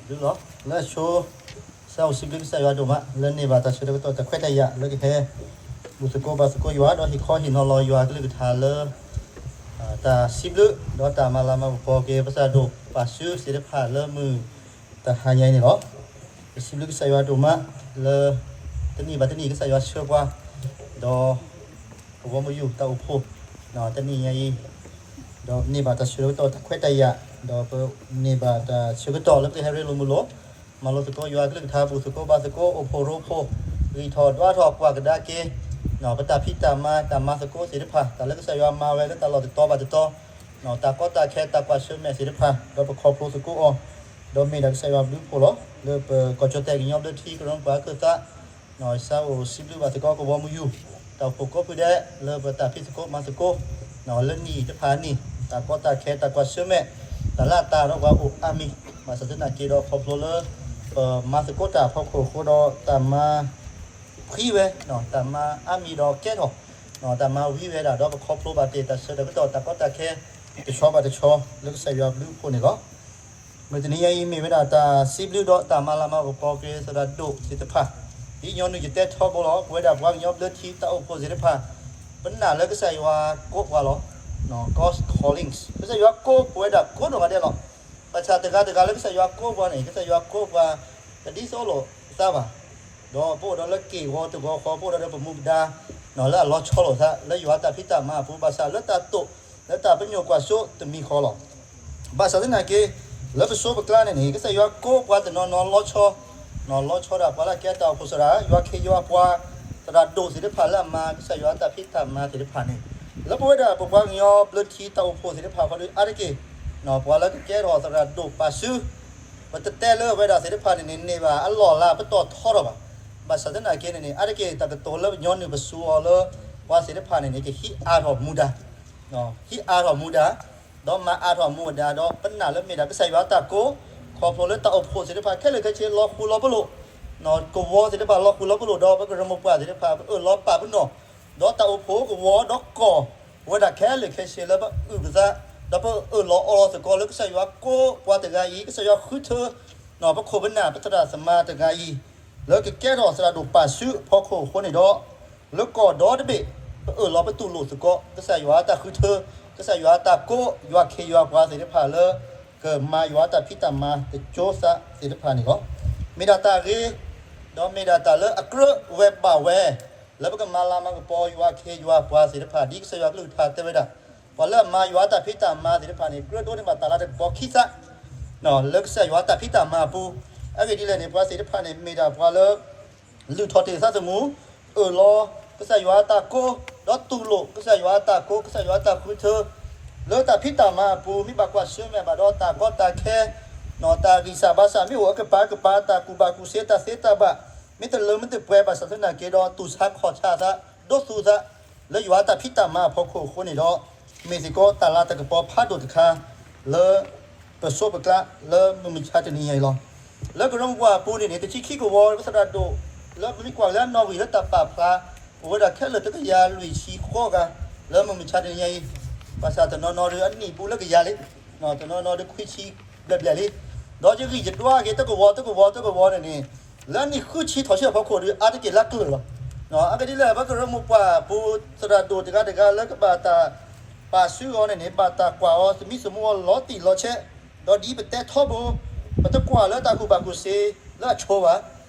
လီၤ လၢအဆိ ကစၢ်အိၣ်စံးဘျုးကစၢ်ယွၤဒိၣ်မး လၢန့ၢ်ဘၣ်တၢ်ဆၢကတီၢ်တၢ်ခွဲးတၢ်ယာ်လၢကဟဲ ဘူၣ်သကိးဘါသကိးယွၤ ဒီးဟ့ၣ်ခီဟ့ၣ်နီၤလီၤယွၤကလုၢ်ကထါလၢ တၢ်စံးဘျုး ဒီးတၢ်မၤလၤမၤကပီၤက့ၤ ပသရၣ်ဒိၣ်ပာ်စုသ့ၣ်တဖၣ်လၢမုၢ်တဟါညါအံၤန့ၣ်လီၤ. ပစံးဘျုးကစၢ်ယွၤဒိၣ်မး လၢ တနံၣ်ဘၣ်တနံၣ်ကစၢ်ယွၤဆှၢပှၤ ဒီး ကဝီၤမုၢ်ယူၢ်တၢ်အိၣ်ဖှိၣ် တနံၣ်ညါအံၤ ဒီးန့ၢ်ဘၣ်တၢ်ဆၢကတီၢ်တၢ်ခွဲးတၢ်ယာ် ဒီးပန့ၢ်ဘၣ်တၢ်ဆၢကတီၢ်လၢပကဟဲရ့လိာ်မုာ်လိာ် မၤလိသကိးယွၤကလုၢ်ကထါ ဘူၣ်သကိးဘါသကိး အိၣ်ဖှိၣ်ရိဖှိၣ် ဂံၢ်ထီၣ်ဒွးထီၣ်ကွၢ်ကဒါက့ၤ ပတၢ်ဖံးတၢ်မၤတၢ်မၤသကိးသ့ၣ်တဖၣ် တၢ်လၢကစၢ်ယွၤမၤဝဲလၢတၢ်လီၢ်တတီၤဘၣ်တတီၤ တၢ်ကီတၢ်ခဲတၢ်ကွၢ်ဆၢၣ်မဲာ်သ့ၣ်တဖၣ် ဒီးပခီဖျိသကိးအီၤ ဒီးမ့ၢ်ဒၣ်ကစၢ်ယွၤဘျုးဖှိၣ်လီၤ. လၢပကီၢ်ကၠီၣ်တဲၣ်ကညီဘျၢထံကရၢမိၢ်ပှၢ်အကၢၢ်သး ကစၢ်အိၣ်စံးဘျုးဘၣ်သကိးကဝီၤမုၢ်ယူၢ် တၢ်အိၣ်ဖှိၣ်ကိးဖုဒဲး လၢပတၢ်ဖံးသကိးမၤသကိး လၢနံၣ်တဖၣ်အနံၣ် တၢ်ကီတၢ်ခဲတၢ်ကွၢ်ဆၢၣ်မဲာ် တၢ်လၢအတၢ်ဒီးပှၤအိၣ်အါမံၤ ဘၣ်ဆၣ်သနာ်က့ဒီးခီဖျိလၢ ပမၤသကိးတၢ်အဖီခိၣ်အဃိဒီးတၢ်မၤ ဖှံဝဲ တၢ်မၤအါမံၤဒီးကဲထီၣ် တၢ်မၤဝံဝဲဒၣ်ဒီးပခီဖျိဘၣ်က့ၤ တၢ်ဆၢတၢ်ကတီၢ်တၢ်ကီတၢ်ခဲ တဆီဘၣ်တဆီ လၢကစၢ်ယွၤဘျုးဖှိၣ်န့ၣ်လီၤ. မုၢ်တနံၤညါအံၤ မ့ၢ်ဝဲဒၣ်တၢ်စံးဘျုးဒီးတၢ်မၤလၤမၤကပီၤက့ၤသရၣ်ဒိၣ်သ့ၣ်တဖၣ် ဒ်ညီနုၢ်ယတဲထီဘိလီၤ ပဝဲဒၣ်ပှၤကညီဘျၢထံတၢ်အိၣ်ဖှိၣ်သ့ၣ်တဖၣ် ပနာ်လၢကစၢ်ယွၤကိးပှၤလီၤ. God's callings ကစၢ်ယွၤကိးပဝဲဒၣ်ကိးနီၢ်ဂၤဒဲးလီၤ. ဘၣ်ဆၣ်တဂၤတဂၤလၢကစၢ်ယွၤကိးပှၤန့ၣ် ကစၢ်ယွၤကိးပှၤ တဒ်သိးလိာ်သးဘၣ် ဒီးပအိၣ်ဒီးလၢက့ၢ်ဂီၤတဂီၤဃီ ပအိၣ်ဒီးလၢပမူပဒါ လၢအလီၤဆီလိာ်သး လၢယွၤတၢ်ဖံးတၢ်မၤအပူၤ ဘၣ်ဆၣ်လၢတၢ်တိာ် လၢတၢ်ပညိၣ်ကွၢ်စိတမံၤဃီလီၤ. ဘၣ်ဆၣ်သနာ်က့ လၢပစိပကျါန့ၣ်န့ၣ် ကစၢ်ယွၤကိးပှၤတနီၤနီၤလီၤဆီ လီၤဆီဒၣ်ပှၤလၢအကဲတၢ်အိၣ်ဖှိၣ်သရၣ် ယွၤခ့ယွၤပှၤ သရၣ်ဒိၣ်သ့ၣ်တဖၣ်လၢအမၤကစၢ်ယွၤတၢ်ဖံးတၢ်မၤသ့ၣ်တဖၣ်န့ၣ် လၢပဝဲဒၣ်ပပှၤကညီဘျၢထံတၢ်အိၣ်ဖှိၣ်သ့ၣ်တဖၣ်ဃီဒီးအါတက့ၢ် ပှၤလၢကကဲထီၣ်သရၣ်ဒိၣ်ပာ်စု ပတတဲလၢအဝဲဒၣ်သ့ၣ်တဖၣ်န့ၣ်န့ၣ် န့ၢ်ဘၣ်အလီၢ်လၢပတီၢ်ထီထီၣ်ဘၣ်. ဘၣ်ဆၣ်သနာ်က့န့ၣ်န့ၣ် အါတက့ၢ်တၢ်ကတိၤလၢပညီနုၢ်ပစူးအီၤလၢ ပှၤသ့ၣ်တဖၣ်န့ၣ်န့ၣ် ကဟံးအါထီၣ်မူဒါ ဟံးအါထီၣ်မူဒါ ဒီးမၤအါထီၣ်မူဒါ ဒီးပနာ်လၢမ့ၢ်ဒၣ်ကစၢ်ယွၤတၢ်ကိး ခီဖျိလၢတၢ်အိၣ်ဖှိၣ်သ့ၣ်တဖၣ်ခဲလၢာ်ခဲဆ့လီၤဃူလီၤပလိာ် ကဝီၤသ့ၣ်တဖၣ်လီၤဃူလီၤပလိာ် ဒီးပကရၢမိၢ်ပှၢ်သ့ၣ်တဖၣ် ပအၢၣ်လီၤပာ်ပနီၣ် ဒီးတၢ်အိၣ်ဖှိၣ်ကဝီၤဒီးကီၢ် ပဝဲဒၣ်ခဲလၢာ်ခဲဆ့လၢပအုၣ်ပသး ဒီးပအၢၣ်လီၤအီလီၤသကိးလၢကစၢ်ယွၤကိးပှၤတဂၤအံၤ ကစၢ်ယွၤဃုထၢ ပခိၣ်ပနၢ်ပသရၣ်သမါတဂၤအံၤ လၢကကဲထီၣ်သရၣ်ဒိၣ်ပာ်စုအဖီခိၣ်အဃိန့ၣ်ဒီး လၢကီၢ်ဒီတဘ့ၣ် ပအၢၣ်လီၤပတူၢ်လိာ်သကိး ကစၢ်ယွၤတၢ်ဃုထၢ ကစၢ်ယွၤတၢ်ကိး ယွၤခ့ယွၤပှၤသ့ၣ်တဖၣ်လၢ ကမၤယွၤတၢ်ဖံးတၢ်မၤတကၠိသးသ့ၣ်တဖၣ်န့ၣ်လီၤ. မ့ၢ်ဒၣ်တၢ်ဂ့ၤ ဒီးမ့ၢ်ဒၣ်တၢ်လၢအကြၢးဝဲဘၣ်ဝဲ လၢပကမၤလၤမၤကပီၤယွၤခ့ယွၤပှၤသ့ၣ်တဖၣ် ဒ်ကစၢ်ယွၤကလုၢ်ကထါတဲဝဲဒၣ် ပှၤလၢအမၤယွၤတၢ်ဖံးတၢ်မၤသ့ၣ်တဖၣ်န့ၣ် ကြၢးဒိးန့ၢ်ဘၣ်တၢ်လၤတၢ်ကပီၤခံသး လၢကစၢ်ယွၤတၢ်ဖံးတၢ်မၤအပူၤ အဂ့ၢ်ဒ်လဲၣ်န့ၣ် ပှၤသ့ၣ်တဖၣ်န့ၣ် မ့ၢ်ဒၣ်ပှၤလၢ လုၢ်ထီၣ်တ့ၢ်သးသမူ အၢၣ်လီၤ ကစၢ်ယွၤတၢ်ကိး ဒီးတူၢ်လိာ် ကစၢ်ယွၤတၢ်ကိး ကစၢ်ယွၤတၢ်ဃုထၢ လၢတၢ်ဖံးတၢ်မၤအပူၤ မ့ၢ်ဘၣ်ကွၢ်ဆၢၣ်မဲာ်ဘၣ်ဒီးတၢ်ကီတၢ်ခဲ တၢ်ဂံၢ်စၢ်ဘါစၢ် မ့ၢ်အိၣ်အကပၤကပၤ တၢ်ကူၣ်ဘၣ်ကူၣ်သ့ တၢ်သ့တၢ်ဘၣ် မ့ၢ်တလၢမ့ၢ်တပှဲၤ ဘၣ်ဆၣ်သနာ်က့ဒီး တူၢ်ဆါခီၣ်ဆါသး ဒိသူၣ်သး လၢယွၤတၢ်ဖံးတၢ်မၤအဖီခိၣ်အဃိန့ၣ်ဒီး မ့ၢ်စ့ၢ်ကီးတၢ်လၤတၢ်ကပီၤဖးဒိၣ်တခါ လၢ ပစိပကျါ လၢမုၢ်မဆါတနံၤညါအံၤလီၤ. လၢကရၢမိၢ်ပှၢ်အပူၤန့ၣ်န့ၣ် တဆံခံကဝီၤ ပသရၣ်ဒိၣ် လၢပမ့ၢ်ကွၢ်လၢအနီၣ်ဂံၢ်လၢတၢ်ပာ်ဖျါ ပဝဲဒၣ်ခဲလၢာ်တကယၤလွံၢ်ဆံဃိးဂၤ လၢမုၢ်မဆါတနံၤညါအံၤ ဘၣ်ဆၣ်တနီၤနီၤဒီးအနံၣ်ပူၤလၢကယၤလံ တနီၤနီၤဒီးခွံဆံဘျဲၣ်ဘျဲၣ်လံ ဒီးယဂံၢ်ယဒွးက့ၤတကဝီၤတကဝီၤတကဝီၤန့ၣ်န့ၣ် လၢအနံၣ်ဃုဆံထီၣ်ဆံအဖီခိၣ်ဒီး အါတက့ၢ်လၢအကျၢၤလီၤ. အဂ့ၢ်ဒ်လဲၣ် ပကရၢမိၢ်ပှၢ်အပူၤ သရၣ်ဒိၣ်တဂၤတဂၤလၢကဘၣ်တၢ်ပာ်စုအီၤန့ၣ်န့ၣ် ဘၣ်တၢ်ကွၢ်အီၤသမံသမိးအီၤလီၤတံၢ်လီၤဆဲး ဒီးဒ်ပတဲထီဘိ ပတကွၢ်လၢတၢ်ကူၣ်ဘၣ်ကူၣ်သ့လၢအဆိဘၣ်.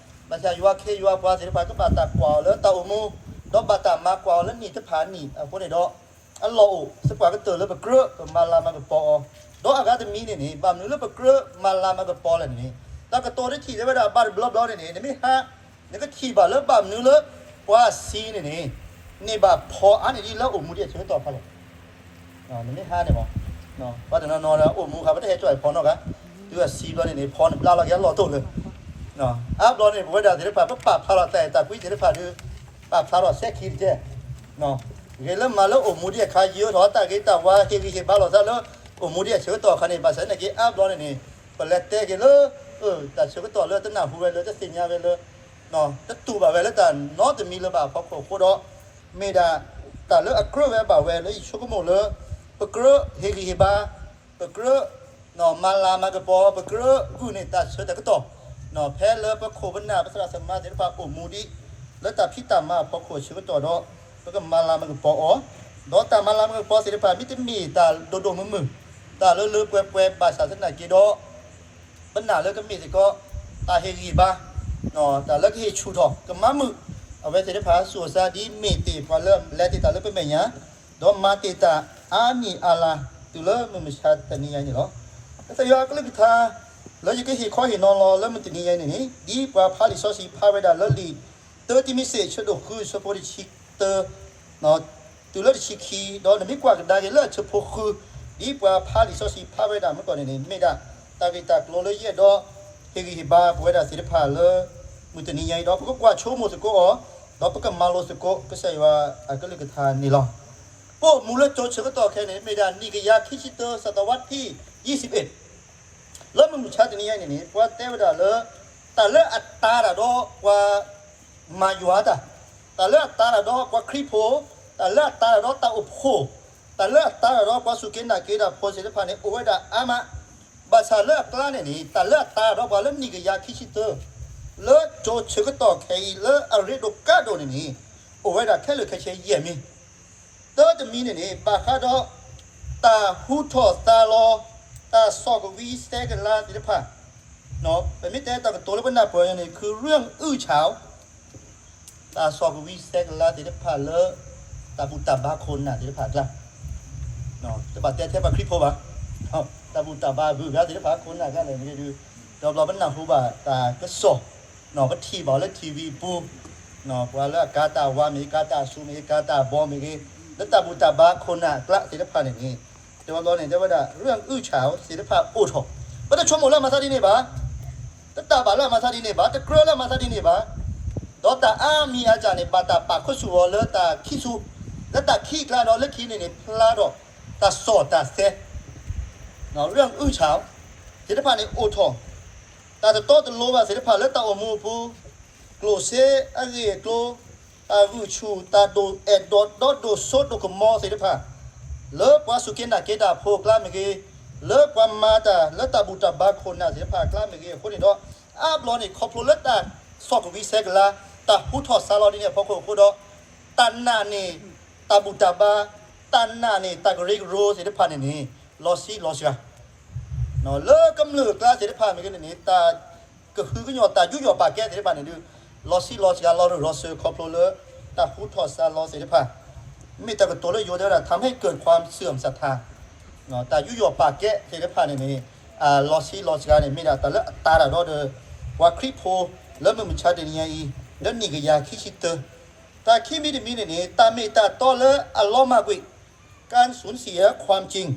ဘၣ်ဆၣ်ယွၤခ့ယွၤပှၤသ့ၣ်တဖၣ်ကဘၣ်တၢ်ကွၢ်အီၤလၢတၢ်အိၣ်မူ ဒီးဘၣ်တၢ်မၤကွၢ်အီၤလၢနံၣ်တဖၣ်အနံၣ်အဃိန့ၣ်ဒီး အလီၢ်အိၣ်သပှၢ်ကတၢၢ်လၢပကြၢးပမၤလၤမၤကပီၤအီၤ ဒီးအဂၤတမံၤန့ၣ်န့ၣ် ဘၣ်မနုၤလၢပကြၢးမၤလၤမၤကပီၤလဲၣ်န့ၣ်န့ၣ် တၢ်ကတိၤတထံၣ်လၢဝဲဒၣ်ဘၣ်တဘျီဘျီန့ၣ်န့ၣ် နမ့ၢ်ဟး နကထံၣ်ဘၣ်လၢဘၣ်မနုၤလၢ ပှၤအစံန့ၣ်န့ၣ် န့ၢ်ဘၣ်ဖီအါန့ၢ်ဒ်လၢအိၣ်မူဒ်အဆၢကတီၢ်ဖးလဲၣ် နမ့ၢ်ဟါန့ၣ်မး ပှၤတနီၤနီၤဒီးအိၣ်မူဃာ် ပတဟဲကၠီၣ်ဖီနီတဂၤ တုၤအစံဘျီန့ၣ်န့ၣ် ဖီန့ၣ်ဘျါလီၤက့ၤအလီၢ်တိၢ်လၢ အါဘျီန့ၣ် ပဝဲဒၣ်သ့ၣ်တဖၣ် ပပာ်ဖျါထီၣ်တၢ်အဲၣ်တၢ်ကွံသ့ၣ်တဖၣ်ဒီး ပာ်ဖျါထီၣ်စဲခံတကဲ ဂ့ၤလၢမၤလၢအိၣ်မူဒ်အခါ ယၢၤထီၣ်တၢ်ဂ့ၤတၢ်ဝါ ဟ့ၣ်ဂံၢ်ဟ့ၣ်ဘါလိာ်သးလၢ အိၣ်မူဒ်အဆၢကတီၢ်အခါန့ၣ် ဘၣ်ဆၣ်သနာ်က့အါဘျီန့ၣ်န့ၣ် ပလဲၤတဲက့ၤလၢ တၢ်ဆၢကတီၢ်လၢတနၢ်ဟူဝဲလၢ တသ့ၣ်ညါဝဲလၢ တတူၢ်ဘၣ်ဝဲလၢတၢ်နီတမံၤလၢၤဘၣ်အဖီခိၣ်အဃိဒီး မ့ၢ်ဒၣ်တၢ်လၢအကြၢးဝဲဘၣ်ဝဲလၢယဆိကမိၣ်လၢ ပကြၢးဟ့ၣ်ဂံၢ်ဟ့ၣ်ဘါ ပကြၢး မၤလၤမၤကပီၤ ပကြၢးဂုာ်န့ၢ်တၢ်ဆၢတၢ်ကတီၢ်, ဖဲလၢပခိၣ်ပနၢ်ပသရၣ်သမါသ့ၣ်တဖၣ်အိၣ်မူဒံး လၢတၢ်ဖံးတၢ်မၤအဖီခိၣ်အဆၢကတီၢ်ဒီး ပကမၤလၤမၤကပီၤအီၤ, ဒီးတၢ်မၤလၤမၤကပီၤသ့ၣ်တဖၣ် မ့တမ့ၢ်တၢ်ဒိၣ်ဒိၣ်မုၢ်မုၢ်, တၢ်လၢလၢပှဲၤပှဲၤဘၣ်ဆၣ်သနာ်က့ဒီး ပနာ်လၢကမ့ၢ်စ့ၢ်ကီး တၢ်ဟ့ၣ်ဂံၢ်ဘါ, တၢ်လၢကဟ့ၣ်ဆူၣ်ထီၣ် ကမၤမုာ် အဝဲသ့ၣ်တဖၣ် စူၢ်အစါဒ်မ့ၢ်တ့ၢ်ပှၤလၢလဲၤတ့ၢ်တၢ်လၢပမဲာ်ညါ, ဒီးမၤတ့ၢ်တၢ်အါနံၣ်အါလါ တုၤလၢမုၢ်မဆါတနံၤညါအံၤန့ၣ်လီၤ. ကစၢ်ယွၤအကလုၢ်ကထါ လၢယကဟ့ၣ်ခီဟ့ၣ်နီၤလီၤလၢမုၢ်တနံၤညါအံၤန့ၣ်န့ၣ် ဒ်ပှၤဖးလံာ်စီဆှံဖးဝဲဒၣ်လၢလံာ် တၢတံၤမသ့း ဆၢဒိၣ်ဃု ဆၢဖိတဆံတၢ တုၤလၢတဆံခံ, ဒီးနမ့ၢ်ကွၢ်ကဒါက့ၤလၢအဆၢဖိဃု ဒ်ပှၤဖးလံာ်စီဆှံဖးဝဲဒၣ်မုၢ်ကီၢ်န့ၣ်န့ၣ် မ့ၢ်ဒၣ်တၢ်ဂ့ၢ်တၢ်ကျိၤလၢယအဲၣ်ဒိး ဟ့ၣ်ဂံၢ်ဟ့ၣ်ဘါပဝဲဒၣ်သ့ၣ်တဖၣ်လၢ မုၢ်တနံၤညါအံၤဒီး ပကကွၢ်ဆိကမိၣ်သကိးအီၤ, ဒီးပကမၤလိသကိးကစၢ်ယွၤအကလုၢ်ကထါန့ၣ်လီၤ. ပအိၣ်မူလၢကၠိဆၢကတီၢ်ခဲအံၤန့ၣ် မ့ၢ်ဒၣ်နံၣ်ကယၤခံဆံတၢ စးထီၣ်ဝးတဆံယံာ်စံးဘ့ၣ် လၢမုၢ်မဆါတနံၤညါအံၤန့ၣ်န့ၣ် ပှၤတဲဝဲဒၣ်လၢ တၢ်လၢအတၤတၢ်ဒီးပှၤမၤယွၤတၢ်, တၢ်လၢအတၤတၢ်ဒီးပှၤခရံာ်ဖိ, တၢ်လၢအတၤတၢ်ဒီးတၢ်အိၣ်ဖှိၣ်, တၢ်လၢအတၤတၢ်ဒီးပှၤစူၢ်က့ၤနာ်က့ၤတၢ်ဖိသ့ၣ်တဖၣ်န့ၣ် အိၣ်ဝဲဒၣ်အါမး, ဘၣ်ဆၣ်လၢအကျါန့ၣ်န့ၣ် တၢ်လၢအတၤတၢ်ဒီးပှၤလၢနံၣ်ကယၤခံဆံတၢ လၢကၠိဆၢကတီၢ်ခဲအံၤလၢအရ့ဒိၣ်ကါဒိၣ်န့ၣ်န့ၣ် အိၣ်ဝဲဒၣ်ခဲလၢာ်ခဲဆ့ယဲၢ်မံၤ တၢတမံၤန့ၣ်န့ၣ် ဘၣ်ဃးဒီး တၢ်ဟူထီၣ်သါလီၤ တၢ်စီၣ်ကဝံၤစဲကလါသ့ၣ်တဖၣ်, ပမ့ၢ်တဲတၢ်ကတိၤလၢပနၢ်ပၢၢ်န့ၣ် ခု เรื่องอื้อฉาว တၢ်စီၣ်ကဝံၤစဲကလါသ့ၣ်တဖၣ်လၢ တၢ်ဘူၣ်တၢ်ဘါခိၣ်နၢ်သ့ၣ်တဖၣ်အကျါ, တဘၣ်တဲထဲပှၤခရံာ်ဖိဘၣ်, တၢ်ဘူၣ်တၢ်ဘါဘုၣ်ဂၤသ့ၣ်တဖၣ်ခိၣ်နၢ်ကျါန့ၣ်မ့ၢ်ဂ့ၤဒုး, ဒီးဘျီပနၢ်ဟူဘၣ်တၢ်ကစီၣ် ပထံၣ်ဘၣ်လၢ ထံၣ်ဝံၤ ပူၤ, ပှၤလၢအကၤတၢ်ဝါမ့ၢ်ဂ့ၤ ကၤတၢ်ဆူးမ့ၢ်ဂ့ၤ ကၤတၢ်ဘီမ့ၢ်ဂ့ၤ လၢတၢ်ဘူၣ်တၢ်ဘါခိၣ်နၢ်အကျါသ့ၣ်တဖၣ်န့ၣ်န့ၣ်, တဲဝဲဘျီန့ၣ် တဲဝဲဒၣ် เรื่องอื้อฉาวသ့ၣ်တဖၣ်အိၣ်ထီၣ်, ပတဆိကမိၣ်လၢအမၤသးဒ်န့ၣ်ဘၣ်, တတၢ်ဘၣ်လၢအမၤသးဒ်န့ၣ်ဘၣ်, တကြၢးလၢအမၤသးဒ်န့ၣ်ဘၣ်, ဒီးတၢ်အါမံၤအါကၢ်န့ၣ် ဘၣ်တၢ်ပာ်ခူသူၣ်အီၤလၢတၢ်ခံသူ, လၢတၢ်ခံအကျါဒီးလၢခံန့ၣ်န့ၣ် ဖျါဒီးတၢ်စီၣ်တၢ်သဲ เรื่องอื้อฉาวသ့ၣ်တဖၣ်န့ၣ်အိၣ်ထီၣ်, တၢ်တတီတလိၤဘၣ်သ့ၣ်တဖၣ်လၢတၢ်အိၣ်မူအပူၤ, ကျိၣ်စ့အဂ့ၢ်အကျိၤ, တၢ်ဂုာ်ဆူၣ်တၢ်ဒိၣ်အဲၣ်ဒိးဒီးဒိၣ်စိဒိၣ်ကမီၤသ့ၣ်တဖၣ်, လၢပှၤစူၢ်က့ၤနာ်က့ၤတၢ်ဖိအကျါမ့ၢ်ဂ့ၤ, လၢပှၤမၤတၢ်လၢတၢ်ဘူၣ်တၢ်ဘါခိၣ်နၢ်သ့ၣ်တဖၣ်အကျါမ့ၢ်ဂ့ၤအဃိန့ၣ်ဒီး, အါဘျီန့ၣ် ခီဖျိလၢတၢ်စီၣ်ကဝံၤစဲကလါ, တၢ်ဟူထီၣ်သါလီၤဒ်န့ၣ်အဖီခိၣ်အဃိဒီး, တၢ်နာ်န့ၢ် တၢ်ဘူၣ်တၢ်ဘါ, တၢ်နာ်န့ၢ်တၢ်ကရၢကရိသ့ၣ်တဖၣ်န့ၣ်န့ၣ် လီၤဆံးလီၤစှၤ လၢကမျၢၢ်အကျါသ့ၣ်တဖၣ်မ့ၢ်ဂ့ၤန့ၣ်န့ၣ် တၢ်ကဟုကညီၢ် တၢ်ယူးယီၣ်ပာ်ကဲသ့ၣ်တဖၣ်န့ၣ်ဒုး လီၤဆံးလီၤစှၤ လီၤရူၤလီၤစၢၤခီဖျိလၢ တၢ်ဟူထီၣ်သါလီၤသ့ၣ်တဖၣ်, မ့ၢ်တၢ်ကတိၤလၢယိၤတဲဝဲဒၣ် ทำให้เกิดความเสื่อมศรัทธา တၢ်ယူးယီၣ်ပာ်ကဲသ့ၣ်တဖၣ်န့ၣ်န့ၣ် လီၤဆံးလီၤစှၤန့ၣ် မ့ၢ်ဒၣ်တၢ်လၢအတၤတၢ်ဒီး ပှၤခရံာ်ဖိလၢမုၢ်မဆါတနံၤညါအံၤ လၢနံၣ်ကယၤခံဆံတၢ တၢ်ခံမံၤတမံၤန့ၣ်န့ၣ် တၢ်မ့ၢ်တၢ်တီလၢအလီၤမၢ်ကွံာ် การสูญเสียความจริง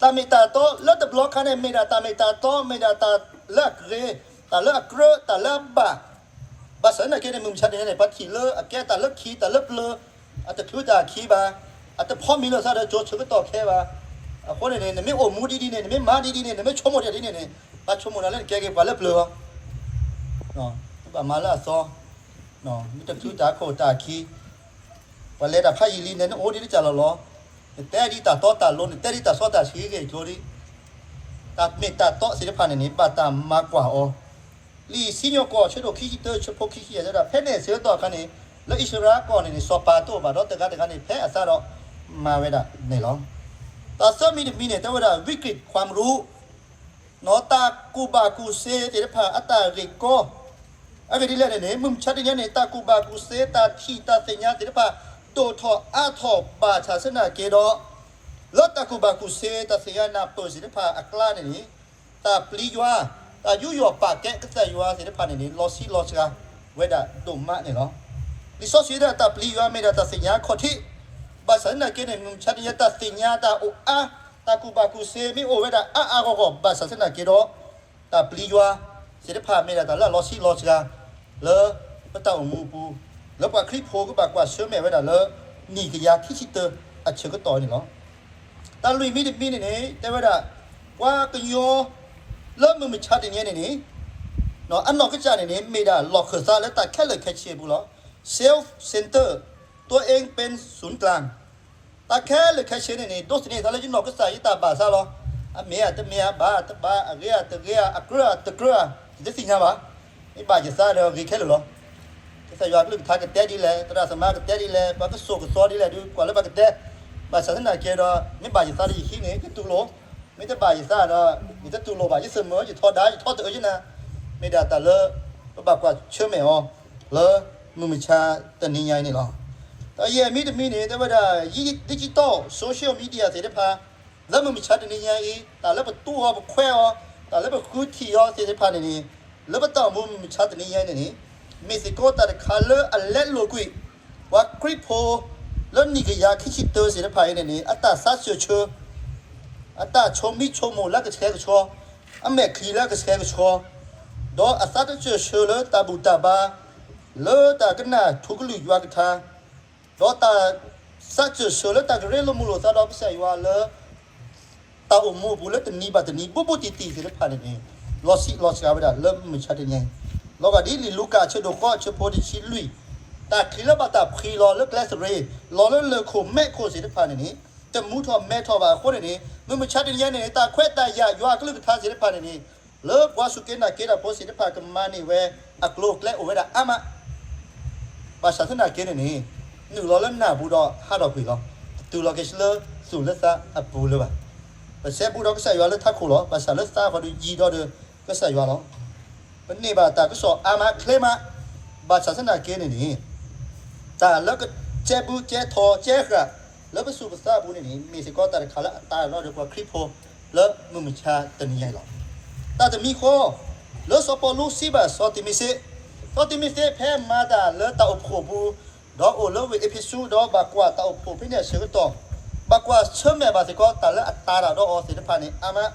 တၢ်မ့ၢ်တၢ်တီလၢတဘျီခါန့ၣ် မ့ၢ်ဒၣ်တၢ်မ့ၢ်တၢ်တီ မ့ၢ်ဒၣ်တၢ်လၢအဂ့ၤ, တၢ်လၢအကြၢး, တၢ်လၢအဘၣ်, ဘၣ်ဆၣ်သနာ်က့န့ၣ် မုၢ်မဆါတနံၤန့ၣ် ပှၤထံၣ်လၢအကဲတၢ်လၢခံ တၢ်လၢပျၢၤ, အတချုးတၢ်ခံဘၣ်, အတဖိးမံၤလိာ်သးဒီးကၠိဆၢကတီၢ်ခဲဘၣ်. အဃိန့ၣ်န့ၣ် နမ့ၢ်အိၣ်မူဒ်ဒ်န့ၣ် နမ့ၢ်မၤဒ်ဒ်န့ၣ် နမ့ၢ်ဆိကမိၣ်ဒ်ဒ်န့ၣ်န့ၣ် ဘၣ်ဆိကမိၣ်နၤလၢနကဲက့ၤပှၤလၢပျၢၤလီၤ. နဘၣ်မၤလၢအသီ, မ့ၢ်တချုးတၢ်ခိၣ်တၢ်ခံ ပှၤလဲၤတၢ်ဖးယံာ်လံန့ၣ် နအိၣ်ဒ်တၢ်လီၢ်လီၤ. နတဲဒ်တၢ်တီတၢ်လိၤ နတဲဒ်တၢ်စီတၢ်ဆှံဂ့ၢ်ကျိၤဒ် တၢ်မ့ၢ်တၢ်တီသ့ၣ်တဖၣ်န့ၣ်န့ၣ် ဘၣ်တၢ်မၤကွၢ်အီၤ. လံာ်စံၣ်ညီၣ်ကွီၢ်ဆၢဒိၣ်ခံဆံတၢ ဆၢဖိခံဆံယဲၢ်တဲဝဲဒၣ် ဖဲန့ၣ်ဆၢကတီၢ်အခါန့ၣ် လၢအံၣ်စရ့လးကီၢ်န့ၣ်န့ၣ် စီၤပၤတအိၣ်ဘၣ်ဒီးတဂၤတဂၤန့ၣ် ဖဲအသးဒီးမၤဝဲဒၣ်န့ၣ်လီၤ. တၢ်သၢမံၤတမံၤန့ၣ် တဲဝဲဒၣ် วิกฤตความรู้ တၢ်ကူၣ်ဘၣ်ကူၣ်သ့သ့ၣ်တဖၣ်အတၢ်ဂ့ၢ်ကီ အဂ့ၢ်ဒ်လဲၣ်န့ၣ်န့ၣ် မုၢ်မဆါတနံၤန့ၣ် တၢ်ကူၣ်ဘၣ်ကူၣ်သ့ တၢ်ထံၣ်တၢ်သ့ၣ်ညါသ့ၣ်တဖၣ် ဒိၣ်ထီၣ်အါထီၣ်ဘၣ်ဆၣ်သနာ်က့ဒီး လၢတၢ်ကူၣ်ဘၣ်ကူၣ်သ့ တၢ်သ့ၣ်ညါနၢ်ပၢၢ်သ့ၣ်တဖၣ်အကျါန့ၣ်န့ၣ် တၢ်ပျံၤယွၤ တၢ်ယူးယီၣ်ပာ်ကဲကစၢ်ယွၤသ့ၣ်တဖၣ်န့ၣ်န့ၣ် လီၤဆံးလီၤစှၤဝဲဒၣ်ဒိၣ်မးန့ၣ်လီၤ. လံာ်စီဆှံတဲတၢ်ပျံၤယွၤမ့ၢ်ဒၣ်တၢ်သ့ၣ်ညါအခီၣ်ထံး, ဘၣ်ဆၣ်သနာ်က့န့ၣ် မုၢ်မဆါတနံၤတၢ်သ့ၣ်ညါတၢ်အိၣ်အါ, တၢ်ကူၣ်ဘၣ်ကူၣ်သ့မ့ၢ်အိၣ်ဝဲဒၣ်အါအါဂီၢ်ဂီၢ်ဘၣ်ဆၣ်သနာ်က့ဒီး တၢ်ပျံၤယွၤသ့ၣ်တဖၣ်မ့ၢ်ဒၣ်တၢ်လၢအလီၤဆံးလီၤစှၤ လၢပတၢ်အိၣ်မူအပူၤ, လၢပှၤခရံာ်ဖိကဘၣ်ကွၢ်ဆၢၣ်မဲာ်ဝဲဒၣ်လၢ နံၣ်ကယၤခံဆံတၢအဆၢကတီၢ်န့ၣ်လီၤ. တၢ်လွံၢ်မံၤတမံၤန့ၣ်န့ၣ် တဲဝဲဒၣ် ပှၤကညီလၢမုၢ်မဆါတနံၤန့ၣ်န့ၣ် အနီၢ်ကစၢ်န့ၣ်န့ၣ် မ့ၢ်ဒၣ်လီၢ်ခၢၣ်သးလၢတၢ်ခဲလၢာ်ခဲဆ့အပူၤလီၤ. Self-centered, ตัวเองเป็นศูนย์กลาง တၢ်ခဲလၢာ်ခဲဆ့န့ၣ်န့ၣ် ဒိးသန့ၤသးလၢယနီၢ်ကစၢ်ယတၢ်ဘၣ်ဆၣ်လီၤ. အမ့ၢ်ဧါတမ့ၢ်ဧါ, ဘၣ်တဘၣ်, အဂ့ၤဧါတဂ့ၤဧါ, အကြၢးဧါတကြၢးဧါ, ယတသ့ၣ်ညါဘၣ်. မ့ၢ်ဘၣ်ယသးဒီးဂ့ၤခဲလၢာ်လီၤ. ကစၢ်ယွၤကလုၢ်ကထါကတဲဒ်လဲၣ်, သရၣ်သမါကတဲဒ်လဲၣ်, ပှၤကစိာ်ကသီဒ်လဲၣ်ဒီး ကွၢ်လၢပှၤကတဲ, ဘၣ်ဆၣ်သနာ်က့ဒီး မ့ၢ်ဘၣ်ယသးဒီးယဟံးန့ၢ် ယတူၢ်လိာ်, မ့ၢ်တဘၣ်ယသးဒီး ယတတူၢ်လိာ်ဘၣ်, ယသးမုာ် ယထီဒါ ယထီတအၢယနၤ, မ့ၢ်ဒၣ်တၢ်လၢ ပဘၣ်ကွၢ်ဆၢၣ်မဲာ်အီၤ လၢမုၢ်မဆါတနံၤညါအံၤန့ၣ်လီၤ. ဒီးယဲၢ်မံၤတမံၤန့ၣ် တဲဝဲဒၣ် ယ digital social media သ့ၣ်တဖၣ် လၢမုၢ်မဆါတနံၤညါအံၤ တၢ်လၢပတူၢ်အီၤ ပခွဲးအီၤ, တၢ်လၢပဃုထံၣ်အီၤသ့ၣ်တဖၣ်န့ၣ်န့ၣ်, လၢပတၢ်အိၣ်မူမုၢ်မဆါတနံၤညါအံၤန့ၣ်န့ၣ်, မ့ၢ်စ့ၢ်ကီးတၢ်တခါလၢအလဲလိာ်ကွံာ် ပှၤခရံာ်ဖိ လၢနံၣ်ကယၤခံဆံတၢသ့ၣ်တဖၣ်အံၤန့ၣ်န့ၣ် အတၢ်သးစၢၢ်ဆၢ အတၢ်ဆိမိၣ်ဆိကမိၣ်လၢကဆှဲကဆှီ, အမဲာ်ချံလၢကဆှဲကဆှီ, ဒီးအသးတစၢၢ်ဆၢလၢတၢ်ဘူၣ်တၢ်ဘါ, လၢတၢ်ကနၣ်ထူကလုၢ်ယွၤကထါ, ဒီးတၢ်သးစၢၢ်ဆၢလၢတၢ်ကရ့လိာ်မုာ်လိာ်သးဒီးကစၢ်ယွၤလၢ တၢ်အိၣ်မူအပူၤလၢတနံၤဘၣ်တနံၤ ဘူးဘူးတံၢ်တံၢ်သ့ၣ်တဖၣ်န့ၣ်န့ၣ်, လီၤဆံးလီၤစှၤဝဲဒၣ်လၢမုၢ်မဆါတနံၤညါအံၤ, လီၤဂာ်ဒ်လံာ်လူၤကၣ်အဆၢဒိၣ်ဃိးအဆၢဖိတဆံလွံၢ်, တၢ်ချံလၢဘၣ်တၢ်ဖှံလီၤလၢကျဲသရ့ၤ, လီၤလၢလၢၢ်ခိၣ်မဲးခိၣ်သ့ၣ်တဖၣ်န့ၣ်န့ၣ်, တမူထီၣ်မဲထီၣ်ဘၣ်အဃိန့ၣ်န့ၣ်, မုၢ်မဆါတနံၤညါန့ၣ်န့ၣ် တၢ်ခွဲးတၢ်ယာ်ယွၤအကလုၢ်ကထါသ့ၣ်တဖၣ်န့ၣ်န့ၣ်, လၢပှၤစူၢ်က့ၤနာ်က့ၤတၢ်ဖိသ့ၣ်တဖၣ်ကမၤန့ၢ်ဝဲအကျိၤအကျဲအိၣ်ဝဲဒၣ်အါမး ဘၣ်ဆၣ်သနာ်က့န့ၣ်န့ၣ်, နုာ်လီၤလၢနၢ်ပူၤဒီးဟးထီၣ်ကွံာ်လီၤ. တတုၤလီၤက့ၤဆူလၢသူၣ်လၢသးအပူၤလၢၤဘၣ်. ပစဲဘူးဒီးကစၢ်ယွၤလၢထးခိၣ်လီၤ. ဘၣ်ဆၣ်လၢသးဃီဒီးယံၤဒီးဒီးကစၢ်ယွၤလီၤ. ပန့ၢ်ဘၣ်တၢ်ကစီၣ်အါမးချ့မး, ဘၣ်ဆၣ်သနာ်က့န့ၣ်န့ၣ်, တၢ်လၢကစဲဘူးကစဲထီၣ်ကစဲဃာ် လၢပသူၣ်ပသးအပူၤန့ၣ်န့ၣ် မ့ၢ်စ့ၢ်ကီးတၢ်တခါလၢအတၢ်ဒီးပှၤခရံာ်ဖိ လၢမုၢ်မဆါတနံၤညါအံၤလီၤ. တၢ်တမံၤဃီ လၢစီၤပီလူးစံးဘၣ်စီၤတံၤမသ့း, စီၤတံၤမသ့းဖဲမၤတၢ်လၢတၢ်အိၣ်ဖှိၣ်အပူၤ, ဒီးအိၣ်လၢဝ့ၢ်အ့းဖ့းစူး ဒီးဘၣ်ကွၢ်တၢ်အိၣ်ဖှိၣ်ဖဲန့ၣ်အဆၢကတီၢ်, ဘၣ်ကွၢ်ဆၢၣ်မဲာ်ဘၣ်စ့ၢ်ကီးတၢ်လၢအတၤတၢ်ဒီးအီၤသ့ၣ်တဖၣ်န့ၣ်အါမး,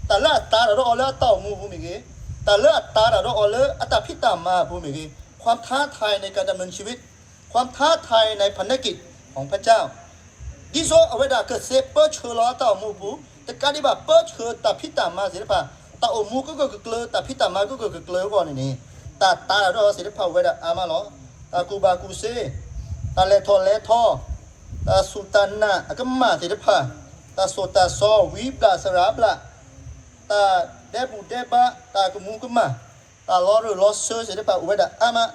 တၢ်လၢအတၤတၢ်ဒီးအီၤလၢအတၢ်အိၣ်မူအပူၤမ့ၢ်ဂ့ၤ, တၢ်လၢအတၤတၢ်ဒီးအီၤလၢအတၢ်ဖံးတၢ်မၤအပူၤမ့ၢ်ဂ့ၤ, ความท้าทายในการดำเนินชีวิต, ความท้าทายในภารกิจของพระเจ้า ဒ်သိးအဝဲဒၣ်ကသ့ပၢဆှၢလီၤအတၢ်အိၣ်မူအပူၤ, တကးဒံးဘၣ်ပၢဆှၢတၢ်ဖံးတၢ်မၤသ့ၣ်တဖၣ်, တၢ်အိၣ်မူကဂၢၢ်ကကျၢၤ, တၢ်ဖံးတၢ်မၤကဂၢၢ်ကကျၢၤအဂီၢ်န့ၣ်န့ၣ်, တၢ်တၤတၢ်ဒီးအီၤသ့ၣ်တဖၣ်အိၣ်ဝဲဒၣ်အါမးလီၤ. တၢ်ကူၣ်ဘၣ်ကူၣ်သ့, တၢ်လဲၤထီၣ်လဲၤထီ, တၢ်စူၢ်တၢ်နာ်အကမၣ်သ့ၣ်တဖၣ်, တၢ်သိၣ်တၢ်သီ ဝံဘျၣ်သရၣ်ဘျၣ်, တၢ်ဒဲဘူၣ်ဒဲဘါ, တၢ်ကမူၤကမၣ်, တၢ်လီၤရၢၢ်လီၤစၢၤသ့ၣ်တဖၣ်အိၣ်ဝဲဒၣ်အါမး,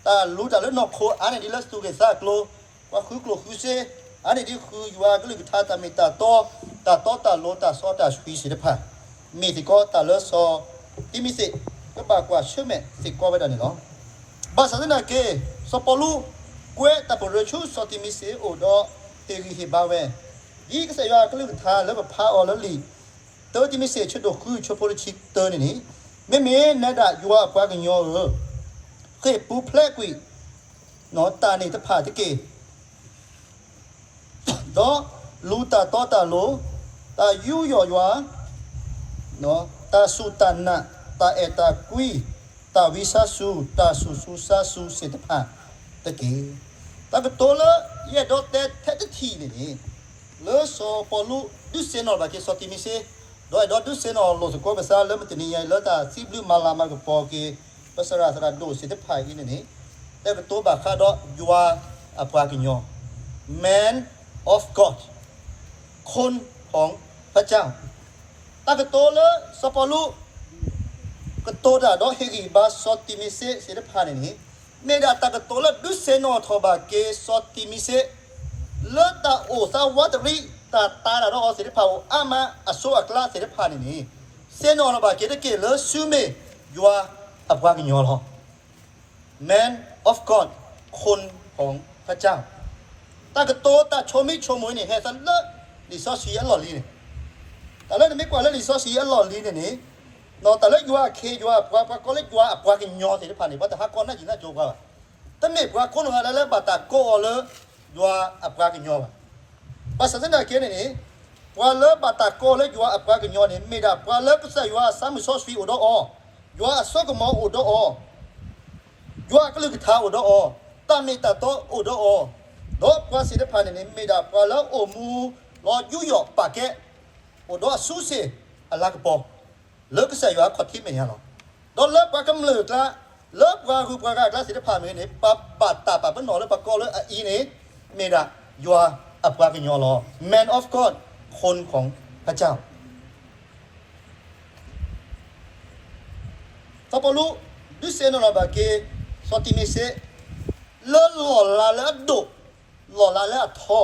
တၢ်လူၤတၢ်လၢနီၢ်ခိအါန့ၢ်ဒံးလၢသူၣ်ဂ့ၤသးကျိၤ, ပှၤဃုကျိၣ်ဃုစ့, အါန့ၢ်ဒံးဃုယွၤကလုၢ်ကထါတၢ်မ့ၢ်တၢ်တီ, တၢ်တီတၢ်လိၤ တၢ်စီတၢ်ဆှံသ့ၣ်တဖၣ်, မ့ၢ်စ့ၢ်ကီးတၢ်လၢစီၤတံၤမသ့း ကဘၣ်ကွၢ်ဆၢၣ်မဲာ်စ့ၢ်ကီးဝဲဒၣ်န့ၣ်လီၤ. ဘၣ်ဆၣ်သနာ်က့, စီၤပီလူး ကွဲးတၢ်ပရၢဆူစီၤတံၤမသ့းအအိၣ်ဒီး ဟ့ၣ်ဂံၢ်ဟ့ၣ်ဘါဝဲ, ဒ်ကစၢ်ယွၤအကလုၢ်ကထါလၢပဖးအီၤလၢလံာ် တၢတံၤမသ့း အဆၢဒိၣ်ဃု အဆၢဖိတဆံတၢန့ၣ်န့ၣ်, မ့မ့ၢ်နဲဒၣ်ယွၤအပှၤကညီဧၢ, ဃ့ၢ်ပူၤဖျဲးကွံာ် တၢ်န့ၣ်တဖၣ်တက့ၢ်. ဒီးလူၤတၢ်တီတၢ်လိၤ, တၢ်ယူးယီၣ်ယွၤ, တၢ်စူၢ်တၢ်နာ်, တၢ်အဲၣ်တၢ်ကွံ, တၢ်ဝံစါစူၤ, တၢ်စူၢ်စူၤစါစူၤသ့ၣ်တဖၣ်တက့ၢ်. တၢ်ကတိၤလၢယအဲၣ်ဒိးတဲထဲတထံၣ်န့ၣ်န့ၣ်, လၢစီၤပီလူးဒုးသ့ၣ်နီၣ်ဘၣ်က့ၤစီၤတံၤမသ့း, ဒီးအဲၣ်ဒိးဒုးသ့ၣ်နီၣ်လိာ်သကိးပသးလၢမုၢ်တနံၤညါအံၤ လၢတၢ်စံးဘျုးမၤလၤမၤကပီၤက့ၤ ပသရၣ်သရၣ်ဒိၣ်သ့ၣ်တဖၣ်အံၤန့ၣ်န့ၣ်, တဲကတိၤဘၣ်ဃးဒီးယွၤအပှၤကညီ, man of God, คนของพระเจ้า. တၢ်ကတိၤလၢစီၤပီလူး ကတိၤတၢ်ဒီးဟ့ၣ်ဂံၢ်ဘါစီၤတံၤမသ့းသ့ၣ်တဖၣ်န့ၣ်န့ၣ်, မ့ၢ်ဒၣ်တၢ်ကတိၤလၢဒုးသ့ၣ်နီၣ်ထီၣ်ဘၣ်က့ၤစီၤတံၤမသ့း လၢတၢ်အိၣ်သးဝးတရံး တၢ်တၤတၢ်ဒီးအီၤသ့ၣ်တဖၣ်အိၣ်အါမးအစိအကျါသ့ၣ်တဖၣ်န့ၣ်န့ၣ်, သ့ၣ်နီၣ်လီၤဘၣ်က့ၤတက့ၢ်လၢသုမ့ၢ်ယွၤအပှၤကညီလီၤ. Man of God, คนของพระเจ้า. တၢ်ကတိၤတၢ်ဆိမိၣ်ဆိကမိၣ်အံၤန့ၣ် ဟဲသးလၢလံာ်စီဆှံအလီၢ်လံၤန့ၣ်, တၢ်လၢနမ့ၢ်ကွၢ်လၢလံာ်စီဆှံအလီၢ်လံၤန့ၣ်န့ၣ်, တၢ်လၢယွၤအခ့ယွၤအပှၤ ပှၤကိးလၢယွၤအပှၤကညီသ့ၣ်တဖၣ်န့ၣ် ပှၤတဟးကီနၢ်ကံၣ်နၢ်ကၠိပှၤဘၣ်. တမ့ၢ်ပှၤကိးနီၢ်ဂၤဒဲးလၢဘၣ်တၢ်ကိးအီၤလၢယွၤအပှၤကညီဘၣ်. ဘၣ်ဆၣ်သနာ်က့န့ၣ်န့ၣ်, ပှၤလၢဘၣ်တၢ်ကိးလၢယွၤအပှၤကညီန့ၣ် မ့ၢ်ဒၣ်ပှၤလၢကစၢ်ယွၤအသးမုၢ်စီဆှံအိၣ်ဒီးအီၤ, ယွၤအစိကမီၤအိၣ်ဒီးအီၤ, ယွၤအကလုၢ်ကထါအိၣ်ဒီးအီၤ, တၢ်မ့ၢ်တၢ်တီအိၣ်ဒီးအီၤ, ဒီးပှၤသ့ၣ်တဖၣ်န့ၣ်န့ၣ် မ့ၢ်ဒၣ်ပှၤလၢအိၣ်မူလီၤယူးယီၣ်ပာ်ကဲ, အိၣ်ဒီးအစုစ့ၣ်အလၤကပီၤ လၢကစၢ်ယွၤအခီၣ်ထံးမဲာ်ညါလီၤ. ဒီးလၢပှၤကမျၢၢ်အကျါ, လၢပှၤဂုၤပှၤဂၤအကျါသ့ၣ်တဖၣ်မ့ၢ်န့ၣ် ပှၤဘၣ်တၢ်ပာ်ပနီၣ်လၢပှၤကိးလၢအအံၤန့ၣ်, မ့ၢ်ဒၣ်ယွၤအပှၤကညီလီၤ. Man of God, คนของพระเจ้า. စီၤပီလူး ဒုးစဲးနီၣ်လီၤဘၣ်က့ၤ စီၤတံၤမသ့း လၢလီၢ်လၤလၢအဒိၣ်, လီၢ်လၤလၢအထီ,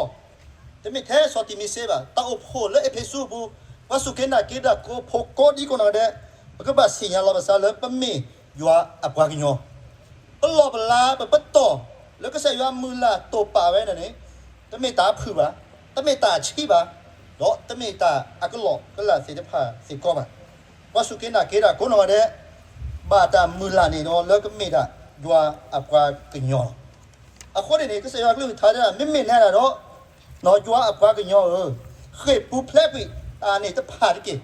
တမ့ၢ်ထဲစီၤတံၤမသ့းဘၣ်. တၢ်အိၣ်ဖှိၣ်လၢအ့းဖ့းစူးအပူၤ, ပှၤစူၢ်က့ၤနာ်က့ၤတၢ်ကိးဖှိၣ်ကိးဒံကိးနီၢ်ဂၤဒဲး, ပကဘၣ်သ့ၣ်ညါလီၤပသးလၢပမ့ၢ်ယွၤအပှၤကညီ, ပလီၢ်ပလၤ ပပတီၢ် လၢကစၢ်ယွၤမုၢ်လၢ်တိာ်ပာ်ဝဲန့ၣ်န့ၣ်, တမ့ၢ်တၢ်အဖုၣ်ဘၣ်, တမ့ၢ်တၢ်အဆံးဘၣ်, ဒီးတမ့ၢ်တၢ်အကလီကလၢ်သ့ၣ်တဖၣ်စ့ၢ်ကီးဘၣ်. ပှၤစူၢ်က့ၤနာ်က့ၤတၢ်ကိးနီၢ်ဂၤဒဲး ဘၣ်တၢ်မုၢ်လၢ်န့ၣ်ဒီး လၢကမ့ၢ်ဒၣ်ယွၤအပှၤကညီလီၤ. အဃိန့ၣ်န့ၣ် ကစၢ်ယွၤကလုၢ်ကထါဒၣ် မ့မ့ၢ်နဲဒၣ်ဒီး, ယွၤအပှၤကညီဧၢ, ဃ့ၢ်ပူၤဖျဲးကွံာ်တၢ်န့ၣ်တဖၣ်တက့ၢ်.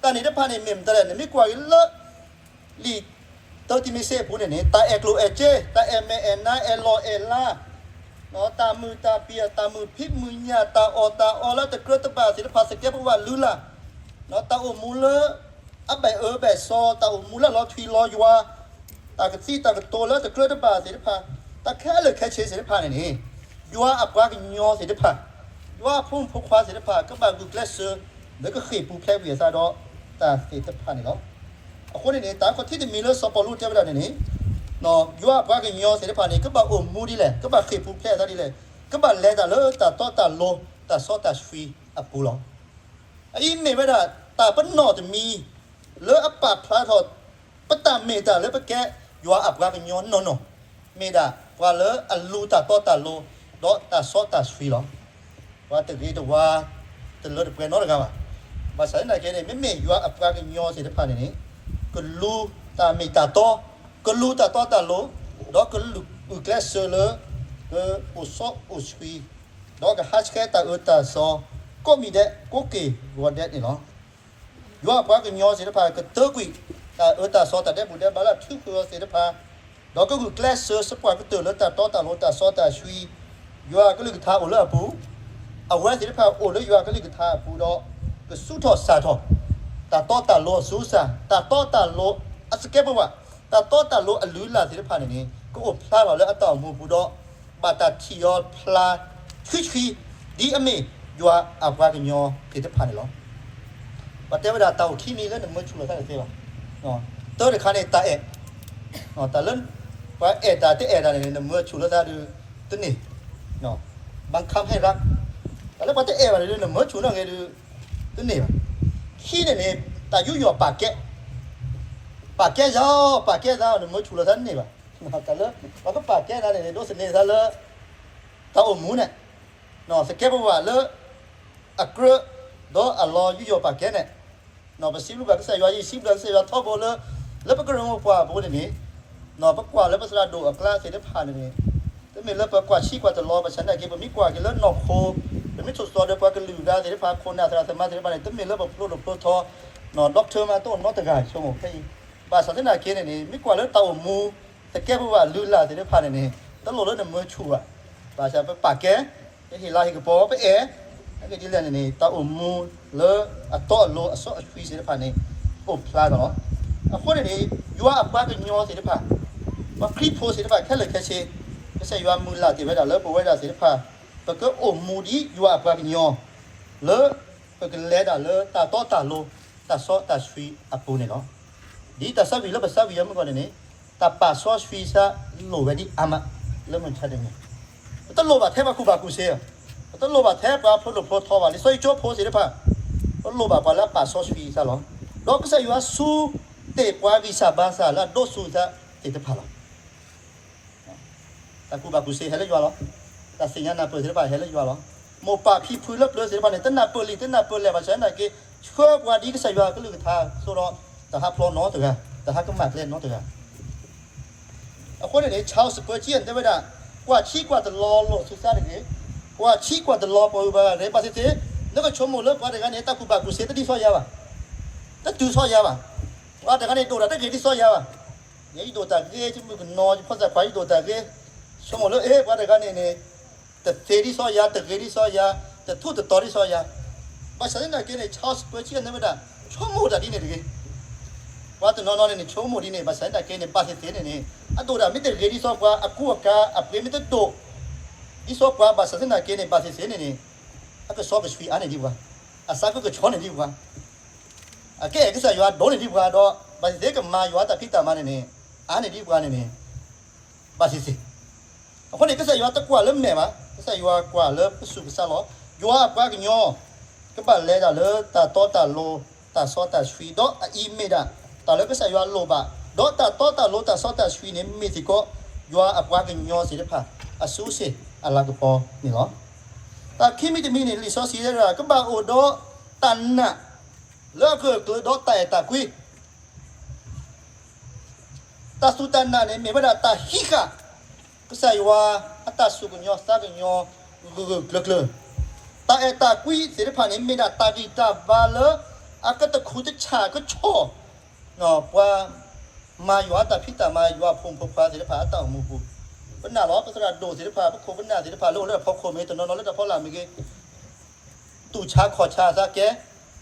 တၢ်န့ၣ်တဖၣ်န့ၣ် မ့ၢ်မတၤလဲၣ်, နမ့ၢ်ကွၢ်က့ၤလၢ လံာ်တၢတံၤမသ့းအပူၤန့ၣ်န့ၣ်, တၢ်အဲၣ်ကျိၣ်အဲၣ်စ့, တၢ်အဲၣ်မဲာ်အဲၣ်နါ, အဲၣ်လီၢ်အဲၣ်လၤ, တၢ်မုာ်တၢ်ပျံၤ, တၢ်မုာ်ဖံးမုာ်ညၣ်, တၢ်အီၣ်တၢ်အီလၢတကြၢးတဘၣ်သ့ၣ်တဖၣ် သကဲးပဝးလုၢ်လၢ်, တၢ်အိၣ်မူလၢအဘၣ်အၢဘၣ်စီ, တၢ်အိၣ်မူလၢလီၤထွံလီၤယွၤ, တၢ်ကသံတၢ်ကတိၤလၢတကြၢးတဘၣ်သ့ၣ်တဖၣ်, တၢ်ခဲလၢာ်ခဲဆ့သ့ၣ်တဖၣ်န့ၣ်န့ၣ်, ယွၤအပှၤကညီသ့ၣ်တဖၣ်, ယွၤအဖိမုၣ်ဖိခွါသ့ၣ်တဖၣ် ကဘၣ်ဂုာ်ကျဲးစၢး လၢကဃ့ၢ်ပူၤဖျဲးကွံာ်အသးဒီးတၢ်သ့ၣ်တဖၣ်န့ၣ်လီၤ. အဃိန့ၣ်န့ၣ် တၢ်ခီၣ်ထံးတမံၤလၢစီၤပီလူးတဲဝဲဒၣ်န့ၣ်န့ၣ်, ယွၤအပှၤကညီသ့ၣ်တဖၣ်န့ၣ် ကဘၣ်အိၣ်မူဒ်လဲၣ်, ကဘၣ်ဃ့ၢ်ပူၤဖျဲးအသးဒ်လဲၣ်, ကဘၣ်လဲၤတၢ်လၢတၢ်တီတၢ်လိၤ တၢ်စီတၢ်ဆှံအပူၤလီၤ. အအံၤမ့ၢ်ဝဲဒၣ်တၢ်ပနီၣ်တမံၤ လၢအပာ်ဖျါထီၣ် ပတၢ်မ့ၢ်တၢ်လၢပကဲယွၤအပှၤကညီနီၢ်နီၢ်, မ့ၢ်ဒၣ်ပှၤလၢအလူၤတၢ်တီတၢ်လိၤ ဒီးတၢ်စီတၢ်ဆှံလီၤ. ပှၤတဂ့ၤတဝါ တလၢတပှဲၤနီတဂၤဘၣ်. ဘၣ်ဆၣ်သနာ်က့န့ၣ် မ့မ့ၢ်ယွၤအပှၤကညီသ့ၣ်တဖၣ်န့ၣ်န့ၣ်, ကလူၤတၢ်မ့ၢ်တၢ်တီ, ကလူၤတၢ်တီတၢ်လိၤ, ဒီးကဂုာ်ကျဲးစၢးလၢ ကအိၣ်စီအိၣ်ဆှံ, ဒီးကဟးဆှဲးတၢ်အၢတၢ်သီ ကိးမံၤဒဲး ကိးက့ၤဂီၤဒဲးန့ၣ်လီၤ. ယွၤအပှၤကညီသ့ၣ်တဖၣ် ကတၢကွံာ် တၢ်အၢတၢ်သီ တၢ်ဒဲးဘူၣ်ဒဲးဘးလၢအထုးဖှိၣ်အီၤသ့ၣ်တဖၣ်, ဒီးကဂုာ်ကျဲးစၢးစပှၢ်ကတၢၢ်လၢတၢ်တီတၢ်လိၤ တၢ်စီတၢ်ဆှံ, ယွၤကလုၢ်ကထါအိၣ်လၢအပူၤ, အဝဲသ့ၣ်တဖၣ်အိၣ်လၢယွၤကလုၢ်ကထါအပူၤဒီး ကသူၣ်ထီၣ်စၢ်ထီၣ် တၢ်တီတၢ်လိၤအဆူစၢ်, တၢ်တီတၢ်လိၤအသကဲးပဝး, တၢ်တီတၢ်လိၤအလုၢ်အလၢ်သ့ၣ်တဖၣ်န့ၣ်န့ၣ် ကအိၣ်ဖျါထီၣ်လၢအတၢ်အိၣ်မူအပူၤဒီး ဘၣ်တၢ်ထံၣ်အီၤဖျါ ထွံထွံ ဒ်အမ့ၢ်ယွၤအပှၤကညီသ့ၣ်တဖၣ်န့ၣ်လီၤ. ပှၤတဲဝဲဒၣ်တၢ်အိၣ်ခံမံၤလၢနမၢဆူၣ်လိာ်သးတသ့ဘၣ်. တၢတခါန့ၣ်တၢ်အဲၣ်, တၢ်လၢ ပှၤအဲၣ်တၢ်တအဲၣ်တၢ်န့ၣ် နမၢဆူၣ်လိာ်သးဒုး တန့ၢ်, ဘၣ်ခါဟဲရါ, တၢ်လၢပှၤတအဲၣ်ဘၣ်န့ၣ်ဒုး နမၢဆူၣ်နီၣ်ဂ့ၤဒုး တန့ၢ်ဘၣ်. ခံန့ၣ်န့ၣ် တၢ်ယူးယီၣ်ပာ်ကဲ, ပာ်ကဲယၤ, ပာ်ကဲသး နမၢဆူၣ်လိာ်သးတန့ၢ်ဘၣ်. တၢ်လၢ ပှၤကပာ်ကဲသးန့ၣ်န့ၣ် ဒိးသန့ၤသးလၢ တၢ်အိၣ်မူန့ၣ် သကဲးပဝးလၢ အကြၢး ဒီးအလီၤယူးယီၣ်ပာ်ကဲန့ၣ်, ပစံးဘျုးဘၣ်ကစၢ်ယွၤ, ယစံးဘျုးကစၢ်ယွၤထီဘိလၢ လၢပကရၢမိၢ်ပှၢ်အပူၤန့ၣ်န့ၣ်, ပကွၢ်လၢပသရၣ်ဒိၣ်အကျါသ့ၣ်တဖၣ်န့ၣ်န့ၣ်, တမ့ၢ်လၢပကွၢ်ဆံးကွၢ်တလီၤဘၣ်ဆၣ်သနာ်က့ ပမ့ၢ်ကွၢ်က့ၤလၢနီၢ်ခိ, ပမ့ၢ်ဆိၣ်သီဒီးပှၤကလုာ်ဂၤသ့ၣ်တဖၣ် ခိၣ်နၢ်သရၣ်သမါသ့ၣ်တဖၣ်န့ၣ် တမ့ၢ်လၢပဖျိဒိၣ်ဖျိထီ, doctor မးတအိၣ်နီတဂၤဆိကမိၣ်ဖဲအံၤ, ဘၣ်ဆၣ်သနာ်က့န့ၣ်န့ၣ် မ့ၢ်ကွၢ်လၢတၢ်အိၣ်မူ သကဲးပဝးလုၢ်လၢ်သ့ၣ်တဖၣ်န့ၣ်န့ၣ် တလိၣ်လၢနမၢဆူၣ်ဘၣ်, ဘၣ်ဆၣ်ပပာ်ကဲ, ပဟ့ၣ်လၤဟ့ၣ်ကပီၤ ပအဲၣ်, အဂ့ၢ်ဒ်လဲၣ်န့ၣ်န့ၣ် တၢ်အိၣ်မူလၢအတီအလိၤအစီအဆှံသ့ၣ်တဖၣ်န့ၣ် အိၣ်ဖျါထီၣ်လီၤ. အဃိန့ၣ်န့ၣ် ယွၤအပှၤကညီသ့ၣ်တဖၣ်, ပှၤခရံာ်ဖိသ့ၣ်တဖၣ်ခဲလၢာ်ခဲဆ့, ကစၢ်ယွၤမုၢ်လၢ်တ့ၢ်ဝဲဒၣ်လၢပဝဲဒၣ်သ့ၣ်တဖၣ် ပကအိၣ်မူဒ်ယွၤအပှၤကညီ လၢပကလဲၤတၢ်လၢတၢ်တီတၢ်လိၤ တၢ်စီတၢ်ဆှံအပူၤန့ၣ်လီၤ. ဒ်တၢ်သးဝံၣ်လၢပသးဝံၣ်အီၤမ့ၢ်ဂ့ၤန့ၣ်န့ၣ် တၢ်ပာ်စီဆှံသးလိၣ်ဝဲဒ်အါမး လၢမုၢ်မဆါတနံၤ, ပတလိၣ်ဘၣ်ထဲပှၤကူၣ်ဘၣ်ကူၣ်သ့, ပတလိၣ်ဘၣ်ထဲပှၤဖျိဒိၣ်ဖျိထီဘၣ်, လံာ်စီဆှံကၠိဖိသ့ၣ်တဖၣ်, ပလိၣ်ဘၣ်ပှၤလၢအပာ်စီဆှံသးလီၤ. ဒီးကစၢ်ယွၤဆူတ့ၢ်ပှၤဂံၢ်စၢ်ဘါစၢ်လၢအဒိးဆူၣ်သးသ့ၣ်တဖၣ်လီၤ. တၢ်ကူၣ်ဘၣ်ကူၣ်သ့ဟဲလၢယွၤလီၤ. တၢ်သ့ၣ်ညါနၢ်ပၢၢ်သ့ၣ်တဖၣ်ဟဲလၢယွၤလီၤ. မိၢ်ပၢ်ဖံဖုလၢပျၢၤသ့ၣ်တဖၣ်န့ၣ် တနၢ်ပၢၢ်လံ တနၢ်ပၢၢ်လဲၣ်ဘၣ်ဆၣ်သနာ်က့ ဆှၢပှၤဒ်ကစၢ်ယွၤကလုၢ်ကထါအသိးဒီး တဟးဖျိးနီတဂၤ, တဟးကမၣ်ကျဲနီတဂၤ. အဃိန့ၣ်န့ၣ် Charles Spurgeon တဲဝဲဒၣ်, ကွၢ်ဆံကွၢ်တလီၤလိာ်ဆူသးတဂ့ၤ, ကွၢ်ဆံကွၢ်တလီၤပှၤဂုၤပှၤဂၤတဂ့ၤ, ဘၣ်သ့ၣ်သ့ၣ် နကဆိကမိၣ်လၢပှၤတဂၤန့ၣ် တၢ်ကူၣ်ဘၣ်ကူၣ်သ့တဒ်သိးယၤဘၣ်, တတုၤသိးယၤဘၣ်. ပှၤတဂၤန့ၣ်ဒိၣ်တၢ်တဂ့ၤဒ်သိးယၤဘၣ်. ယဲယဒိၣ်တၢ်ဂ့ၤ, ယမုၣ်ကနီၤ ယဖိသၣ်ခွါယဒိၣ်တၢ်ဂ့ၤ, ဆိကမိၣ်လၢ အ့ ပှၤတဂၤန့ၣ်န့ၣ် တသ့ဒ်သိးယၤ, တဂ့ၤဒ်သိးယၤ, တထူးတတီၤဒ်သိးယၤ. ဘၣ်ဆၣ်သနာ်က့န့ၣ် Charles Spurgeon တဲဝဲဒၣ်, ဆိကမိၣ်တၢ်ဒ်န့ၣ်တဂ့ၤ. ပှၤတနီၤနီၤန့ၣ်န့ၣ် ဆိကမိၣ်ဒ်န့ၣ်, ဘၣ်ဆၣ်သနာ်က့န့ၣ် ဘၣ်သ့ၣ်သ့ၣ်န့ၣ်န့ၣ် အဒိၣ်တၢ်မ့ၢ်တဂ့ၤဒ်သိးပှၤ, အကူအကၤ အပှ့ၤမ့ၢ်တဒိၣ်ဒ်သိးပှၤ ဘၣ်ဆၣ်သနာ်က့န့ၣ် ဘၣ်သ့ၣ်သ့ၣ်န့ၣ်န့ၣ် အကစီကဆှံအါန့ၢ်ဒံးပှၤ, အသးကကဆှီန့ၢ်ဒံးပှၤ, အကအဲၣ်ကစၢ်ယွၤဒိၣ်န့ၢ်ဒံးပှၤဒီး ဘၣ်သ့ၣ်သ့ၣ်ကမၤယွၤတၢ်ဖံးတၢ်မၤန့ၣ်န့ၣ်, အါန့ၢ်ဒံးပှၤန့ၣ်န့ၣ်, ဘၣ်သ့ၣ်သ့ၣ်. အဃိန့ၣ် ကစၢ်ယွၤတကွၢ်လၢမဲာ်ဘၣ်, ကစၢ်ယွၤကွၢ်လၢပစူၢ်ကစၢ်လီၤ. ယွၤအပှၤကညီ ကဘၣ်လဲၤဒၣ်လၢတၢ်တီတၢ်လိၤ တၢ်စီတၢ်ဆှံ, ဒီးအအံၤမ့ၢ်ဒၣ် တၢ်လၢကစၢ်ယွၤလိၣ်ဘၣ်, ဒီးတၢ်တီတၢ်လိၤတၢ်စီတၢ်ဆှံန့ၣ် မ့ၢ်စ့ၢ်ကီး ယွၤအပှၤကညီသ့ၣ်တဖၣ် အစုစ့ၣ်အလၤကပီၤန့ၣ်လီၤ. တၢ်ခံမံၤတမံၤန့ၣ် လံာ်စီဆှံတဲဝဲဒၣ် ကဘၣ်အိၣ်ဒီးတၢ်နာ် လၢအဂၢၢ်အကျၢၤဒီးတၢ်အဲၣ်တၢ်ကွံ တၢ်စူၢ်တၢ်နာ်န့ၣ် မ့ၢ်ဝဲဒၣ်တၢ်ဟံးဃာ် ကစၢ်ယွၤအတၢ်စူၢ်ကညီၢ်သးကညီၤ ဂၢၢ်ဂၢၢ်ကျၢၤကျၢၤ, တၢ်အဲၣ်တၢ်ကွံသ့ၣ်တဖၣ်န့ၣ် မ့ၢ်ဒၣ်တၢ်ဂံၢ်တၢ်ဘါလၢ အကတခူးတဆၣ်ကဆီၣ် ပှၤမၤယွၤအတၢ်ဖံးတၢ်မၤ ယွၤအဖိမုၣ်ဖိခွါသ့ၣ်တဖၣ်အတၢ်အိၣ်မူပူၤ, ပနာ်လီၤ ပသရၣ်ဒိၣ်သ့ၣ်တဖၣ် ပခိၣ်ပနၢ်သ့ၣ်တဖၣ် လၢအိၣ်လၢအဖီခိၣ်မ့ၢ် တနီၤနီၤလၢတၢ်ဖီလာ်မ့ၢ်ဂ့ၤ တူၢ်ဆါခီၣ်ဆါသးကဲ,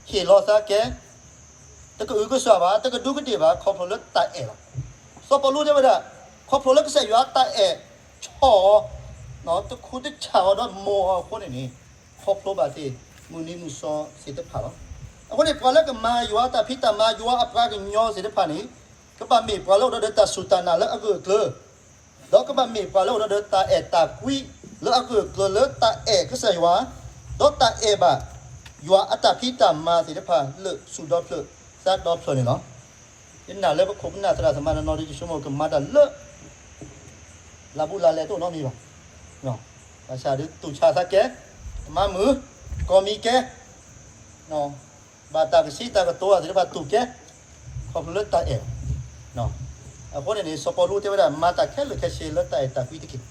ဟ့ၣ်လီၤသးကဲ, တကအုကစွၢ်ဘၣ်, တကဒူကဒ့ၣ်ဘၣ်, ခီဖျိလၢတၢ်အဲၣ်လီၤ. စီၤပီလူးတဲဝဲဒၣ် ခီဖျိလၢကစၢ်ယွၤတၢ်အဲၣ်ဆီၣ်အီၤ, တခူးတဆၣ်အီၤဒီးမိၢ်အီၤအဃိန့ၣ်န့ၣ်, ခီဖျိဘၣ်သ့ၣ်မုၢ်နံၤမုၢ်သီသ့ၣ်တဖၣ်လီၤ. အဃိန့ၣ် ပှၤလၢကမၤယွၤတၢ်ဖံးတၢ်မၤ ယွၤအပှၤကညီသ့ၣ်တဖၣ်န့ၣ် ကဘၣ်မ့ၢ်ပှၤလၢအိၣ်ဒီးတၢ်စူၢ်တၢ်နာ်လၢအဂၢၢ်အကျၢၤ ဒီးကဘၣ်မ့ၢ်ပှၤလၢအိၣ်ဒီးတၢ်အဲၣ်တၢ်ကွံလၢအဂၢၢ်အကျၢၤလၢတၢ်အဲၣ်ကစၢ်ယွၤ, ဒီးတၢ်အဲၣ်ဘၣ်ယွၤအတၢ်ဖံးတၢ်မၤသ့ၣ်တဖၣ်လၢာ်သူၣ်ဒီဖျၢၣ်သးဒီဖျၢၣ်န့ၣ်လီၤ. ယနာ်လၢပခိၣ်ပနၢ်သရၣ်သမါနီၢ်နီၢ်ဒီး ယဆိကမိၣ်ကမၤတၢ်လၢ လၢ်ဘူးလၢ်လဲၣ်တအိၣ်နီတမံၤဘၣ်. ဘၣ်ဆၣ်ဒီးတူၢ်ဆါသးကဲ, မၤမုာ်, ကီၢ်မံၤကဲ ဘၣ်တၢ်ကဆံတၢ်ကတိၤသ့ၣ်တဖၣ်တူၢ်ကဲ, ခီဖျိလၢတၢ်အဲၣ်. အဃိန့ၣ်န့ၣ် စီၤပီလူးတဲဝဲဒၣ် မၤတၢ်ခဲလၢာ်ခဲဆ့လၢတၢ်အဲၣ်တၢ်ကွံတက့ၢ်.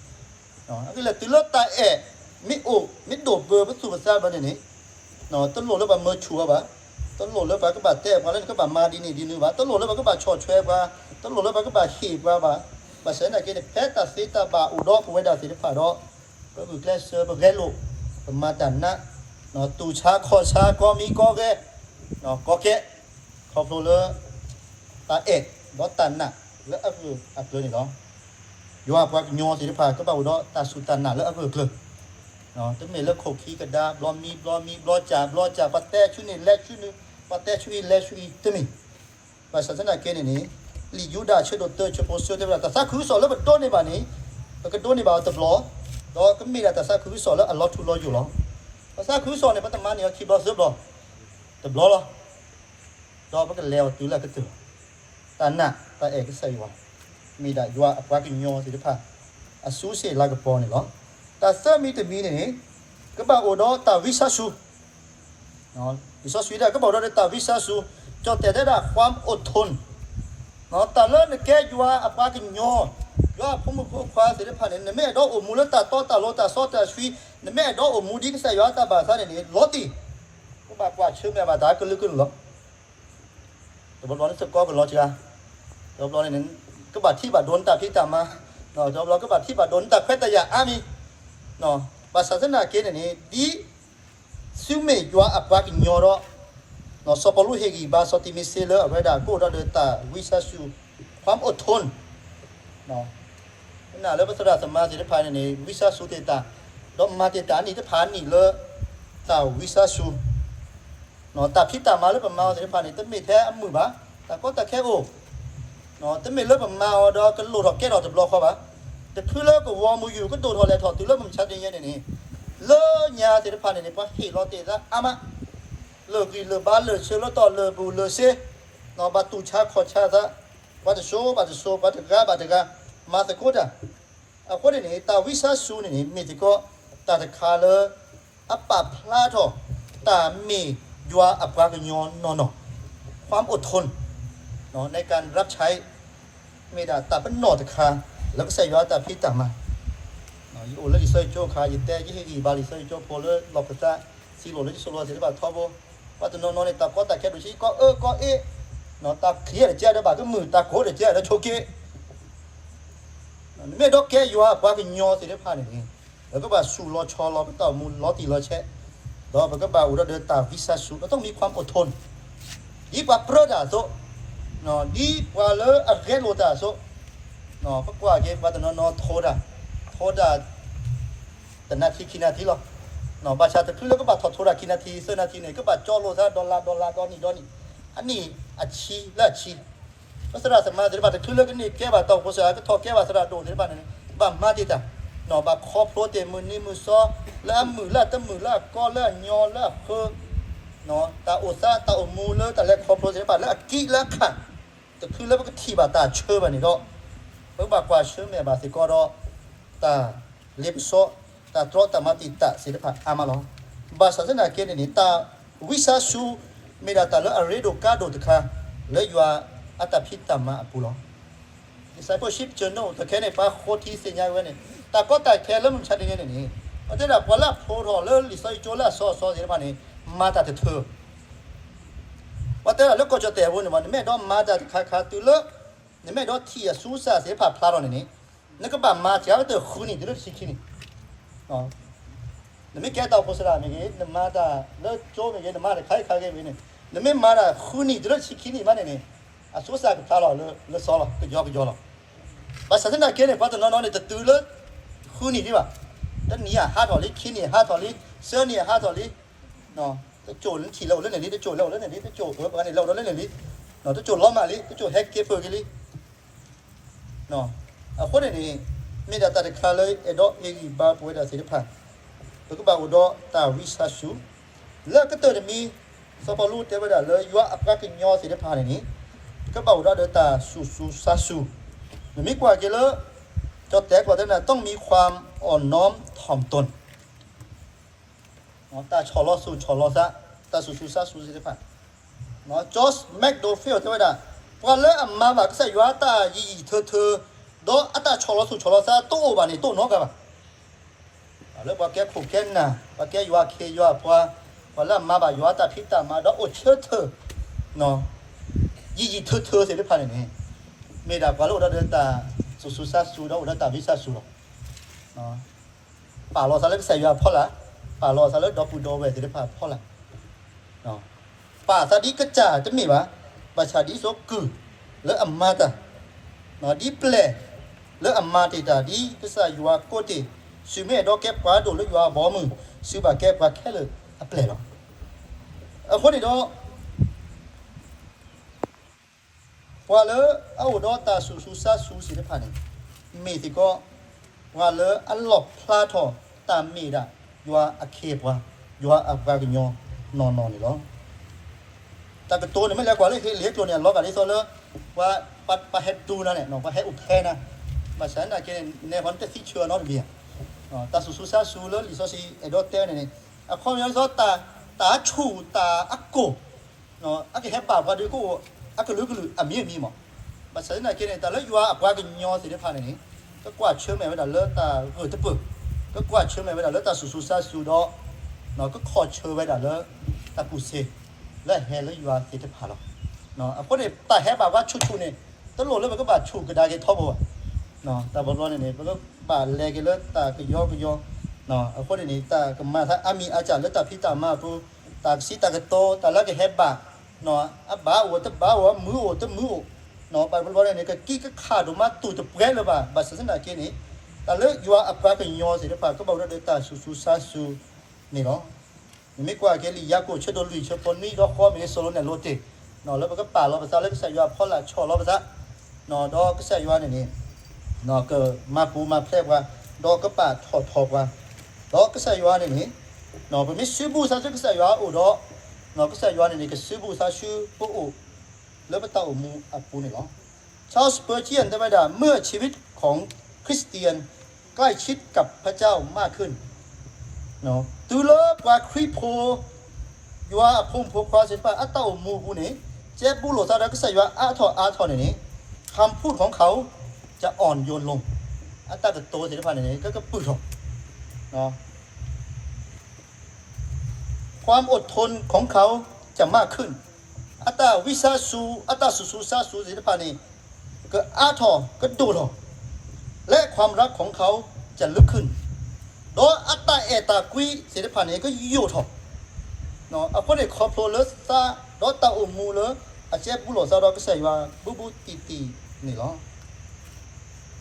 အဂ့ၢ်လဲၣ် တုၤလၢတၢ်အဲၣ်မ့ၢ်အိၣ် မ့ၢ်ဒိၣ်ပၢၤပသူၣ်ပသးဘၣ်န့ၣ်န့ၣ်, တလိၣ်လၢပှၤမၢဆူၣ်အီၤဘၣ်, တလိၣ်လၢပှၤကဘၣ်တဲပှၤလၢနကဘၣ်မၤဒ်န့ၣ်ဒ်န့ၣ်ဘၣ်, တလိၣ်လၢပှၤကဘၣ်ဆီၣ်ထွဲပှၤ, တလိၣ်လၢပှၤကဘၣ်ဟ့ၣ်ပှၤဘၣ်. ဘၣ်ဆၣ်သနာ်က့န့ၣ် ဖဲတၢ်သ့တၢ်ဘၣ်အိၣ်ဒီးပဝဲဒၣ်သ့ၣ်တဖၣ်ဒီး ပဂုာ်ကျဲးစၢး ပဂဲၤလိာ်, ပမၤတၢ်နာ်, တူၢ်ဆါခီၣ်ဆါ ကီၢ်မံၤကီၢ်ဂဲၤ, ကီၢ်ကဲ, ခီဖျိလၢ တၢ်အဲၣ်ဒီးတၢ်နာ်လၢအဂၢၢ်အကျၢၤန့ၣ်လီၤ. ယွၤအပှၤကညီသ့ၣ်တဖၣ် ကဘၣ်အိၣ်ဒီးတၢ်စူၢ်တၢ်နာ်လၢအဂၢၢ်အကျၢၤ, တမ့ၢ်လၢခိၣ်ခံကဒါ ဘျီမံဘျီမံ ဘျီစၢ်ဘျီစၢ် ပှၤတဲဆူန့ၣ်လဲၤဆူန့ၣ်, ပှၤတဲဆူအံၤလဲၤဆူအံၤတမ့ၢ်. ဘၣ်ဆၣ်သနာ်က့န့ၣ်န့ၣ်, လံာ်ယူဒၤအဆၢဒိၣ်တၢ ဆၢဖိသၢတဲဝဲဒၣ် တၢ်သးခုကစီၣ်လၢပဒိးန့ၢ်ဘၣ်န့ၣ်, ပကဒိးန့ၢ်ဘၣ်အီၤတဘျီ, ဒီးကမ့ၢ်ဒၣ်တၢ်သးခုကစီၣ်လၢအလီၤထူလီၤယိာ်လီၤ. တၢ်သးခုကစီၣ်န့ၣ် ပတမၤန့ၢ်အီၤခံဘျီသၢဘျီ, တဘျီလီၤ. ဒီးပကလဲၤအီၤတုၤလၢအကတၢၢ်လီၤ. တၢ်နာ်တၢ်အဲၣ်ကစၢ်ယွၤ မ့ၢ်ဒၣ်ယွၤအပှၤကညီသ့ၣ်တဖၣ် အစုစ့ၣ်လၤကပီၤန့ၣ်လီၤ. တၢ်သၢမံၤတမံၤန့ၣ်န့ၣ်, ကဘၣ်အိၣ်ဒီးတၢ်ဝံစါစူၤ လံာ်စီဆှံဒၣ် ကဘၣ်အိၣ်ဒီးတၢ်ဝံစါစူၤ, ကၠီၣ်တဲာ်တဲဒၣ် ความอดทน, တၢ်လၢနကဲယွၤအပှၤကညီ, ယွၤအဖိမုၣ်ဖိခွါသ့ၣ်တဖၣ်န့ၣ် နမ့ၢ်အဲၣ်ဒိးအိၣ်မူလၢတၢ်တီတၢ်လိၤတၢ်စီတၢ်ဆှံ, နမ့ၢ်အဲၣ်ဒိးအိၣ်မူဒ်ကစၢ်ယွၤအတၢ်ဘၣ်သးန့ၣ်န့ၣ် လီၤတံၢ်, ကဘၣ်ကွၢ်ဆၢၣ်မဲာ်ဘၣ်တၢ်ကလုာ်ကလုာ်လီၤ. တဘျီဘျီန့ၣ်သကိးကလီၤစှၤ, တဘျီဘျီန့ၣ် ကဘၣ်ထံၣ်ဘၣ်ဒိနတၢ်ဖံးတၢ်မၤ, တဘျီဘျီကဘၣ်ထံၣ်ဘၣ်ဒိနတၢ်ခွဲးတၢ်ယာ်အါမံၤ, ဘၣ်ဆၣ်သနာ်က့န့ၣ်န့ၣ် ဒ်သုမ့ၢ်ယွၤအပှၤကညီဒီး, စီၤပီလူးဟ့ၣ်ဂံၢ်ဘါစီၤတံၤမသ့လၢအဝဲဒၣ် ကအိၣ်ဒီးတၢ်ဝံစါစူၤ, ความอดทน, ပနာ်လၢပသရၣ်သမါသ့ၣ်တဖၣ်န့ၣ်န့ၣ် ဝံစါစူၤတ့ၢ်တၢ်, ဒီးမၤတ့ၢ်တၢ်အနံၣ်တဖၣ်အနံၣ်လၢ တၢ်ဝံစါစူၤ တၢ်ဖံးတၢ်မၤလၢပမၤအီၤသ့ၣ်တဖၣ်န့ၣ် တမ့ၢ်ထဲအမုာ်ဘၣ်, တၢ်ကီတၢ်ခဲအိၣ်, တမ့ၢ်လၢပမၤအီၤဒီးကလိၣ်ထီၣ်ကဲထီၣ်တဘျီဃီဘၣ်. တချုးလၢကဝီၤမုၢ်ယူၢ်ကဒိၣ်ထီၣ်လဲၤထီၣ်တုၤလၢမုၢ်မဆါတနံၤညါန့ၣ်န့ၣ်, လၢညါသ့ၣ်တဖၣ်န့ၣ်န့ၣ် ပှၤဟ့ၣ်လီၤတ့ၢ်သးအါမး, လၢာ်ဂံၢ်လၢာ်ဘါလၢာ်ဆၢလၢတီၢ်လၢာ်ဘူးလၢာ်စ့, ဘၣ်တူၢ်ဆါခီၣ်ဆါသး, ပှၤတစိၤဘၣ်တစိၤ ပှၤတဂၤဘၣ်တဂၤ, မၤသကိးတၢ် အဃိန့ၣ်န့ၣ် တၢ်ဝံစါစူၤန့ၣ်န့ၣ် မ့ၢ်စ့ၢ်ကီး တၢ်တခါလၢ အပာ်ဖျါထီၣ် တၢ်မ့ၢ်ယွၤအပှၤကညီနီၢ်နီၢ်, ความอดทน ในการรับใช้ မ့ၢ်ဒၣ်တၢ်ပနီၣ်တခါ လၢကစၢ်ယွၤတၢ်ဖံးတၢ်မၤ, ယအိၣ်လၢလံာ်စီဆှံကၠိအခါ ယတဲယဟ့ၣ်ဂံၢ်ဘါလံာ်စီဆှံကၠိဖိလၢလီၢ်ခၢၣ်သး စံးလိာ်လၢယစိၤလီၤသ့ၣ်တဖၣ်ထီဘိ, ပှၤတနီၤနီၤန့ၣ် တၢ်ကီတၢ်ခဲဒိၣ်ဆံး ကီၢ်အၢကီၢ်အ့, တၢ်ချံးတကဲဒီးဘၣ်ကမုာ် တၢ်ကိးတကဲဒီးဆိးက့ နမ့ၢ်အဲၣ်ဒိးကဲယွၤအပှၤကညီသ့ၣ်တဖၣ်န့ၣ်န့ၣ်, ပကဘၣ်ဆူၣ်လီၤဆီလီၤ ပတၢ်အိၣ်မူလီၤတံၢ်လီၤဆဲး, ဒီးပကဘၣ်အိၣ်ဒီးတၢ်ဝံစါစူၤ ဒီးต้องมีความอดทน ဒ်ပှၤပြၢတၢ်အသိး, ဒ်ပှၤလၢအဂဲၤလိာ်တၢ်အသိး, ပကွၢ်က့ၤပှၤတနီၤနီၤထိးတၢ်, ထိးတၢ် တနၣ်ထံခံနၣ်ထံလီၤ. ဘၣ်ဆၣ်တချုးလၢကဘၣ်ထီၣ်ထိးတၢ်ခံနၣ်ထံသၢနၣ်ထံန့ၣ် ကဘၣ်ကၠီလိာ်သး dollar dollar ဒီနံၤဒီနံၤ, အနံၣ်အဆံလၢအဆံ, ပသရၣ်သမါသ့ၣ်တဖၣ် တချုးလၢကန့ၢ်ကဲဘၣ်တၢ်အိၣ်ဖှိၣ်စ့ၢ်ကီး ကထီၣ်ကဲဘၣ်သရၣ်ဒိၣ်သ့ၣ်တဖၣ်န့ၣ် ဘၣ်မၤတ့ၢ်တၢ်, ဘၣ်ခီဖျိတ့ၢ်မုၢ်နံၤမုၢ်သီ လၢအမုာ်လၢအတမုာ်လၢအကီလၢအညီလၢအ ဃၢ တၢ်အိၣ်သးတၢ်အိၣ်မူလၢတၢ်လဲၤခီဖျိသ့ၣ်တဖၣ်လၢအကံလၢအခါ တချုးလၢပကထံၣ်ဘၣ်တၢ်ဆၢဘၣ်န့ၣ်ဒီး ပကဘၣ်ကွၢ်ဆၢၣ်မဲာ်ဘၣ်စ့ၢ်ကီးဒီး တၢ်လ့ပစီ တၢ်တြီတၢ်မၤတံာ်တာ်သ့ၣ်တဖၣ်အါမးလီၤ. ဘၣ်ဆၣ်သနာ်က့န့ၣ်န့ၣ် တၢ်ဝံသးစူၤ မ့ၢ်ဒၣ်တၢ်လၢအရ့ဒိၣ်ကါဒိၣ်တခါ လၢယွၤအတၢ်ဖံးတၢ်မၤအပူၤလီၤ. Discipleship Journal တခဲန့ၣ် ပှၤဃိထံသ့ၣ်ညါဝဲန့ၣ် တၢ်ကီတၢ်ခဲလၢမုၢ်မဆါတနံၤန့ၣ်န့ၣ် ပတဲဒၣ်ပှၤလၢအဖျိထီၣ်လၢလံာ်စီဆှံကၠိလၢအစီအစီသ့ၣ်တဖၣ်န့ၣ် မၤတၢ်တထၢ ပှၤတဲဒၣ်လၢကီၢ်ကၠီၣ်တဲၣ်အပူၤန့ၣ် နမ့ၢ်အဲၣ်ဒိးမၤတၢ်တခါခါတုၤလၢ နမ့ၢ်အဲၣ်ဒိးထံၣ်အဆူစၢ်သ့ၣ်တဖၣ်ဖျါထီၣ်န့ၣ်န့ၣ် နကဘၣ်မၤစှၤကတၢၢ်ဃုနံၣ်တုၤလၢတဆံခံနံၣ် နမ့ၢ်ကဲတၢ်အိၣ်ဖှိၣ်သရၣ်မ့ၢ်ဂ့ၤ, နမၤတၢ်လၢကၠိမ့ၢ်ဂ့ၤ, နမၤတၢ်ခါအံၤခါဂ့ၤမ့ၢ်ဂ့ၤန့ၣ်, နမ့ၢ်မၤတၢ်ဃုနံၣ်တုၤလၢတဆံခံနံၣ်မးန့ၣ်န့ၣ်, အဆူစၢ်ကဖျါလီၤလၢစီလီၤ, ကယီကယီလီၤ. ဘၣ်ဆၣ်သနာ်က့န့ၣ် ပှၤတနီၤနီၤန့ၣ် တတုၤလၢဃုနံၣ်ဒံးဘၣ်. တနံၣ်အဟးထီၣ်လံ, ခံနံၣ်အဟးထီၣ်လံ, သၢနံၣ်အဟးထီၣ်လံ, တကၠိၣ်နထံၣ်လဲၤအိၣ်လၢန့ၣ်လံ, တကၠိၣ်လဲၤအိၣ်လၢန့ၣ်လံ, တကၠိၣ်အၢပှၤန့ၣ်လဲၤအိၣ်ဒီးလၢန့ၣ်လံ, တကၠိၣ်လီၤမၢ်လံ, တကၠိၣ်ဟဲက့ၤပၢၢ်က့ၤလံ. အဃိန့ၣ်န့ၣ် မ့ၢ်ဒၣ်တၢ်တခါလၢအဲၣ်ဒိးအ့ၣ်ဂံၢ်ဘါပဝဲဒၣ်သ့ၣ်တဖၣ်, ပကဘၣ်အိၣ်ဒီးတၢ်ဝံသးစူၤ, လၢကတၢၢ်တမံၤ, စီၤပီလူးတဲဝဲဒၣ်လၢယွၤအပှၤကညီသ့ၣ်တဖၣ်န့ၣ်န့ၣ်, ကဘၣ်အိၣ်ဒီးတၢ်သူၣ်စူၤသးစူၤ, နမ့ၢ်ကွၢ်က့ၤလၢ ကၠီၣ်တဲာ်ကျိာ်တဲဝဲဒၣ် ต้องมีความอ่อนน้อมถ่อมตน တၢ်ဆီၣ်လီၤသူၣ်ဆီၣ်လီၤသး, တၢ်သူၣ်စူၤသးစူၤသ့ၣ်တဖၣ်, George Maxfield တဲဝဲဒၣ်, ပှၤလၢအမၤဘၣ်ကစၢ်ယွၤတၢ်ယံာ်ယံာ်ထၢထၢ, ဒီးအတၢ်ဆီၣ်လီၤသူၣ်ဆီၣ်လီၤသးတအိၣ်ဘၣ်န့ၣ် တအိၣ်နီတဂၤဘၣ်. လၢပှၤကဲခိၣ်ကဲနၢ်, ပှၤကဲယွၤခ့ယွၤပှၤ, ပှၤလၢအမၤဘၣ်ယွၤတၢ်ဖံးတၢ်မၤဒီးအိၣ်ဆၢထၢၣ် ယံာ်ယံာ်ထၢထၢသ့ၣ်တဖၣ်န့ၣ်န့ၣ်, မ့ၢ်ဒၣ်ပှၤလၢအိၣ်ဒီးတၢ်သူၣ်စူၤသးစူၤဒီးအိၣ်ဒီးတၢ်ဝံသးစူၤလီၤ. ပာ်လီၤသးလၢကစၢ်ယွၤအဖီလာ်, ပာ်လီၤသးလၢဒီပုၢ်ဒီဝဲၢ်သ့ၣ်တဖၣ်အဖီလာ်, ပာ်သးဒ်ကစၢ်တမ့ၢ်ဘၣ်, ဘၣ်ဆၣ်ဒ်သိးကုၢ်လၢအမၤတၢ်, ဒ်ပျဲၢ်လၢအမၤတ့ၢ်တၢ် ဒ်ကစၢ်ယွၤကိးတ့ၢ်, သုမ့ၢ်အဲၣ်ဒိးကဲပှၤဒိၣ်လၢယွၤအဘီအမုၢ်, သုဘၣ်ကဲပှၤခဲလၢာ်အပျဲၢ်လီၤ. အဃိန့ၣ်ဒီး ပှၤလၢအအိၣ်ဒီးတၢ်သူၣ်စူၤသးစူၤသ့ၣ်တဖၣ်န့ၣ်, မ့ၢ်စ့ၢ်ကီး ပှၤလၢအလီၣ်ဖျါထီၣ်တၢ်မ့ၢ်ဒၣ် ယွၤအခ့အပှၤ, ယွၤအပှၤကညီနီၢ်နီၢ်န့ၣ်လီၤ. တၢ်ကတိၤန့ၣ်မ့ၢ်လဲၤကွၢ်လၢဟ့လ့ၣ်ကျိာ်န့ၣ် အလီၤဂာ်ဒ်သိးလၢ ပှၤဟဲတူၢ်နၤန့ၣ်, ပှၤဟဲအိၣ်ဖဲနၤ, ဘၣ်ဆၣ်သနာ်က့န့ၣ် နဲဃီနတသံဆၢအနီတမံၤဧါ. တၢ်သူၣ်စူၤသးစူၤလၢလံာ်စီဆှံအဲၣ်ဒိးတဲန့ၣ်န့ၣ်, အခီပညီဒ်သိး တၢ်ဆူၣ်တၢ်အကိၢ် အကဟဲဘၣ်ပှၤဒုးကအိၣ် အကလုာ်ကလုာ်အမံၤမံၤမး. ဘၣ်ဆၣ်သနာ်က့န့ၣ် တၢ်လၢယွၤအပှၤကညီသ့ၣ်တဖၣ်န့ၣ်န့ၣ်, ကကွၢ်ဆၢၣ်မဲာ်ဝဲဒၣ်လၢတၢ်ဂၢၢ်တပၢၢ်, ကကွၢ်ဆၢၣ်မဲာ်ဝဲဒၣ်လၢတၢ်သူၣ်စူၤသးစူၤဒီး ကခီၣ်ဆၢၣ်ဝဲဒၣ်လၢတၢ်ကူၣ်သ့ လၢအဟဲလၢယွၤသ့ၣ်တဖၣ်လီၤ. အဃိန့ၣ် တၢ်ဟဲဘၣ်ပှၤဆူၣ်ဆူၣ်န့ၣ် တလိၣ်လၢပကဘၣ်ဆူၣ်ကဒါက့ၤထီဘိဘၣ်. တၢ်ဘျီဘျီန့ၣ်န့ၣ် ပကဘၣ်လဲၤက့ၤလၢတၢ်ကယီကယီ, အဃိန့ၣ်န့ၣ် တၢ်ကမၤသးအါမံၤအါစှၤလၢတၢ်ဖံးတၢ်မၤအပူၤ, တၢ်ကစံးတၢ်ကတိၤ တၢ်လၢကဟဲဘၣ် အဘၣ်အိၣ်တဘၣ်အိၣ် အမုာ်အိၣ်တမုာ်အိၣ်, ဘၣ်တဘျီဘျီန့ၣ်န့ၣ် ကကံကခးဒိၣ်မးတူၢ်တပှဲၤလၢၤဘၣ်. ဘၣ်ဆၣ်သနာ်က့န့ၣ် တၢ်လၢယွၤအပှၤကညီသ့ၣ်တဖၣ် ကဘၣ်အိၣ်ဒီးတၢ်သူၣ်စူၤသးစူၤန့ၣ်လီၤ. နမ့ၢ်ကွၢ်က့ၤလံာ်ယၤကိာ်ဆၢဒိၣ်လွံၢ်ဆၢဖိနွံဒီးဃီမ့ၢ်ဂ့ၤ စီၤလိာ်နဲၣ်လိၤတ့ၢ်, လၢပကပာ်လီၤပသးလၢကစၢ်ယွၤအဖီလာ်ဆီၣ်လီၤပသး, ဒီးကစၢ်ယွၤန့ၣ်န့ၣ် ကမၤပူၤမၤဖျဲးပှၤ, ဒီးကပာ်ထီၣ်ထီပှၤ, ဒီးကစၢ်ယွၤန့ၣ်န့ၣ် ပမ့ၢ်စုဘူးသးဆူကစၢ်ယွၤအအိၣ်ဒီး ကစၢ်ယွၤန့ၣ်န့ၣ် ကစုဘူးသးဆူပအိၣ် လၢပတၢ်အိၣ်မူအပူၤန့ၣ်လီၤ. Charles Spurgeon တဲဝဲဒၣ် เมื่อชีวิตของคริสเตียนใกล้ชิดกับพระเจ้ามากขึ้น တုၤလၢပှၤခရံာ်ဖိ ယွၤအဖိမုၣ်ဖိခွါသ့ၣ်တဖၣ် အတၢ်အိၣ်မူအပူၤန့ၣ် ကဲဘူးလိာ်သးဒီးကစၢ်ယွၤအါထီၣ်အါထီၣ်န့ၣ်န့ၣ် คำพูดของเขาจะอ่อนโยนลง အတၢ်ကတိၤသ့ၣ်တဖၣ်န့ၣ်န့ၣ် ကကပုာ်ထီၣ် ความอดทนของเขาจะมากขึ้น အတၢ်ဝံသးစူၤ အတၢ်သူၣ်စူၤသးစူၤသ့ၣ်တဖၣ်န့ၣ် ကအါထီၣ်ကဒိၣ်ထီၣ် และความรักของเขาจะลึกขึ้น ဒီးအတၢ်အဲၣ်တၢ်ကွံသ့ၣ်တဖၣ်န့ၣ် ကယိာ်ထီၣ်. အဃိန့ၣ် ခီဖျိလၢသးဒီးတၢ်အိၣ်မူလၢအကဲဘူးလိာ်သးဒီးကစၢ်ယွၤ ဘူးဘူးတံၢ်တံၢ်န့ၣ်လီၤ.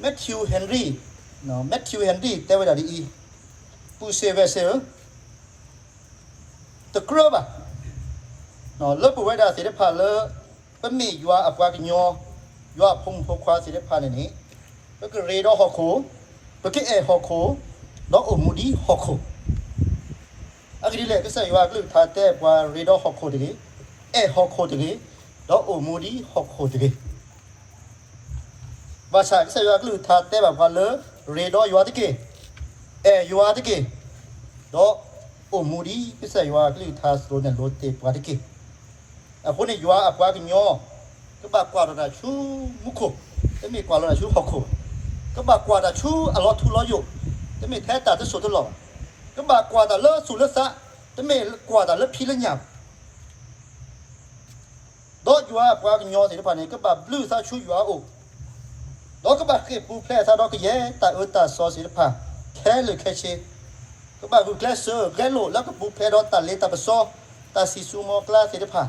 Matthew Henry, Matthew Henry တဲဝဲဒၣ်ဒ်အံၤ, ပုၢ်စ့ဝဲၢ်စ့ဧၢ, တကြၢးဘၣ် လၢပဝဲဒၣ်သ့ၣ်တဖၣ်လၢ ပမ့ၢ်ယွၤအပှၤကညီ, ယွၤအဖိမုၣ်ဖိခွါသ့ၣ်တဖၣ်န့ၣ်န့ၣ်, ပကရ့ဒီးဟီၣ်ခိၣ်, ပကအဲၣ်ဟီၣ်ခိၣ်, ဒီးအိၣ်မူဒ်ဟီၣ်ခိၣ်. အဂ့ၢ်ဒ်လဲၣ်, ကစၢ်ယွၤအကလုၢ်ကထါတဲပှၤ ရ့ဒီးဟီၣ်ခိၣ်တဂ့ၤ, အဲၣ်ဟီၣ်ခိၣ်တဂ့ၤ, ဒီးအိၣ်မူဒ်ဟီၣ်ခိၣ်တဂ့ၤ. ဘၣ်ဆၣ်ကစၢ်ယွၤအကလုၢ်ကထါတဲဘၣ်ပှၤလၢ ရ့ဒီးယွၤတက့ၢ်, အဲၣ်ယွၤတက့ၢ်, ဒီးအိၣ်မူဒ်ကစၢ်ယွၤအကလုၢ်ကထါသိးန့ၣ်လိာ်တ့ၢ်ပှၤတက့ၢ်. အဃိန့ၣ်ယွၤအပှၤကညီ ကဘၣ်ကွၢ်ထီၣ်တၢ်ဆူမူခိၣ်, တမ့ၢ်ကွၢ်လီၤတၢ်ဆူဟီၣ်ခိၣ်ဘၣ်. ကဘၣ်ကွၢ်တၢ်ဆူအလီၤထူလီၤယိာ်, တမ့ၢ်ထဲတၢ်တစိၢ်တလီၢ်ဘၣ်. ကဘၣ်ကွၢ်တၢ်လၢသူၣ်လၢသး, တမ့ၢ်ကွၢ်တၢ်လၢဖံးလၢညၣ်ဘၣ်. ဒီးယွၤအပှၤကညီသ့ၣ်တဖၣ်န့ၣ် ကဘၣ်ဘျုးသးဆူယွၤအအိၣ်, ဒီးကဘၣ်ဃ့ၢ်ပူၤဖျဲးအသးဒီးကယဲၢ်တၢ်အၢတၢ်သီသ့ၣ်တဖၣ် ခဲလၢာ်ခဲဆ့, ကဘၣ်ဂုာ်ကျဲးစၢးဂဲၤလိာ်လၢကပူၤဖျဲးဒီးတၢ်လ့တၢ်ပစီ, တၢ်စံၣ်စိၤမီၤကျါသ့ၣ်တဖၣ်,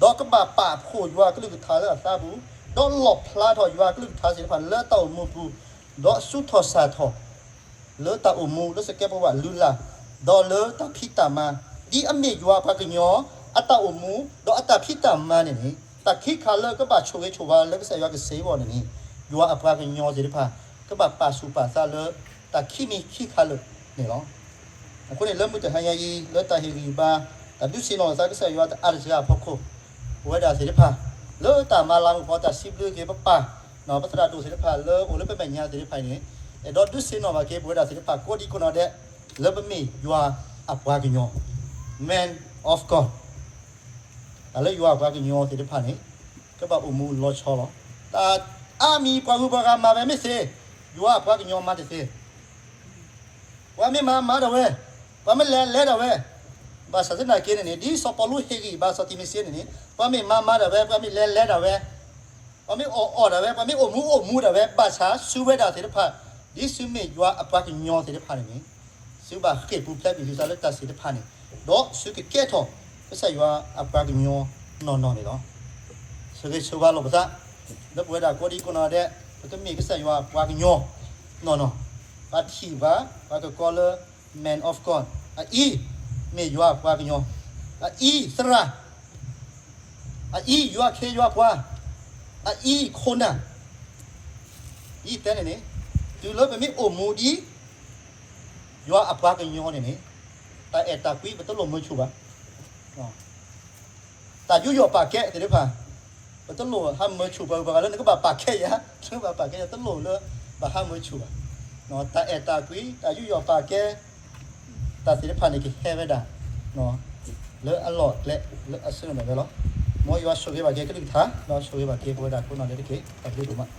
ဒီးကဘၣ်ပာ်ဖှိၣ်ယွၤအကလုၢ်ကထါလၢအသးပူၤ, ဒီးလီၣ်ဖျါထီၣ်ယွၤအကလုၢ်ကထါသ့ၣ်တဖၣ်လၢတၢ်အိၣ်မူပူၤ, ဒီးဆူးထီၣ်စၢ်ထီၣ် လၢတၢ်အိၣ်မူလၢစကဲးပဝးလုၢ်လၢ်, ဒီးလၢတၢ်ဖံးတၢ်မၤ, ဒ်အမ့ၢ်ယွၤအပှၤကညီ အတၢ်အိၣ်မူ ဒီးအတၢ်ဖံးတၢ်မၤန့ၣ်န့ၣ်, တၢ်ခံခါလၢကဘၣ်ဆိၣ်ဂ့ၤဆိၣ်ဝါလၢကစၢ်ယွၤကစ့အဂီၢ်န့ၣ်န့ၣ်, ယွၤအပှၤကညီသ့ၣ်တဖၣ် ကဘၣ်ပာ်ဆူၣ်ပာ်သးလၢတၢ်ခံမံၤခံခါလၢာ်န့ၣ်လီၤ. အဃိန့ၣ်လၢမုၢ်တဟါညါအံၤ လၢတၢ်ဟ့ၣ်ဂံၢ်ဘါ တၢ်ဒုးဆ့ၣ်နီၤသးကစၢ်ယွၤတအါတစှၤအဖီခိၣ်, ပဝဲဒၣ်သ့ၣ်တဖၣ် လၢတၢ်မၤလၤမုၣ်ကီး တၢ်စံးဘျုးက့ၤပပၢ် ပသရၣ်ဒိၣ်သ့ၣ်တဖၣ်လၢအိၣ်လၢပမဲာ်ညါသ့ၣ်တဖၣ်အံၤန့ၣ်, အဲၣ်ဒိးဒုးဆ့ၣ်နီၤဘၣ်က့ၤပဝဲဒၣ်သ့ၣ်တဖၣ်ကိးဒံကိးနီၢ်ဒဲး လၢပမ့ၢ်ယွၤအပှၤကညီ Man of God. တၢ်လၢယွၤအပှၤကညီသ့ၣ်တဖၣ်န့ၣ် ကဘၣ်အိၣ်မူလီၤဆီလီၤ. တၢ်အါမံၤပှၤဂုၤပှၤဂၤမၤဝဲမ့ၢ်သ့, ယွၤအပှၤကညီမၤတသ့. ပှၤမ့ၢ်မၤမၤဒၣ်ဝဲ, ပှၤမ့ၢ်လဲၤလဲၤဒၣ်ဝဲ, ဘၣ်ဆၣ်သနာ်က့န့ၣ်န့ၣ် ဒ်စီၤပီလူးဟ့ၣ်ဂံၢ်ဘါစီၤတံၤမသ့းန့ၣ်န့ၣ် ပှၤမ့ၢ်မၤမၤဒၣ်ဝဲ, ပှၤမ့ၢ်လဲၤလဲၤဒၣ်ဝဲ, ပှၤမ့ၢ်အီၣ်အီၣ်ဒၣ်ဝဲ, ပှၤမ့ၢ်အိၣ်မူအိၣ်မူဒၣ်ဝဲ, ဘၣ်ဆၣ်စုဝဲဒၣ်သ့ၣ်တဖၣ် ဒ်စုမ့ၢ်ယွၤအပှၤကညီသ့ၣ်တဖၣ်န့ၣ်န့ၣ် စုဘၣ်ဃ့ၢ်ပူၤဖျဲးကွံာ်သုသးလၢတၢ်သ့ၣ်တဖၣ်န့ၣ်, ဒီးစုကကဲထီၣ် ကစၢ်ယွၤအပှၤကညီနီၢ်နီၢ်န့ၣ်လီၤ. ဆိၣ်ဂ့ၤဆိၣ်ဝါလိာ်ပသး လၢပဝဲဒၣ်ကိးဒံကိးနီၢ်ဒဲး ပကမ့ၢ်ကစၢ်ယွၤအပှၤကညီနီၢ်နီၢ်, ပှၤထံၣ်ပှၤ ပှၤကကိးလၢ Man of God, အအံၤ မ့ၢ်ယွၤအပှၤကညီ, အအံၤသရၣ်, အအံၤယွၤခ့ယွၤပှၤ, အအံၤခိၣ်နၢ်, ယတဲန့ၣ်န့ၣ်, တုၤလၢပမ့ၢ်အိၣ်မူဒ် ယွၤအပှၤကညီန့ၣ်န့ၣ်, တၢ်အဲၣ်တၢ်ကွံပတလိၣ်မၢဆူၣ်ဘၣ်. တၢ်ယူးယီၣ်ပာ်ကဲသ့ၣ်တဖၣ် ပတလိၣ်ဟးမၢဆူၣ်ပှၤဂၤလၢနကဘၣ်ပာ်ကဲယၤ, နကဘၣ်ပာ်ကဲယၤ တလိၣ်လၢဘၣ်ဟးမၢဆူၣ်ဘၣ်. တၢ်အဲၣ်တၢ်ကွံ တၢ်ယူးယီၣ်ပာ်ကဲ တၢ်သ့ၣ်တဖၣ်န့ၣ်ကဟဲဝဲဒၣ် လၢအလီၢ်အကျဲ လၢအဆၢကတီၢ်ဝဲလီၤ. မ်ယွၤဆိၣ်ဂ့ၤဘၣ်က့ၤကလုၢ်ကထါ ဒီးဆိၣ်ဂ့ၤဘၣ်က့ၤပဝဲဒၣ်ကိးနီၢ်ဒဲးတက့ၢ်. တၢ်ဘျုးဒိၣ်မး.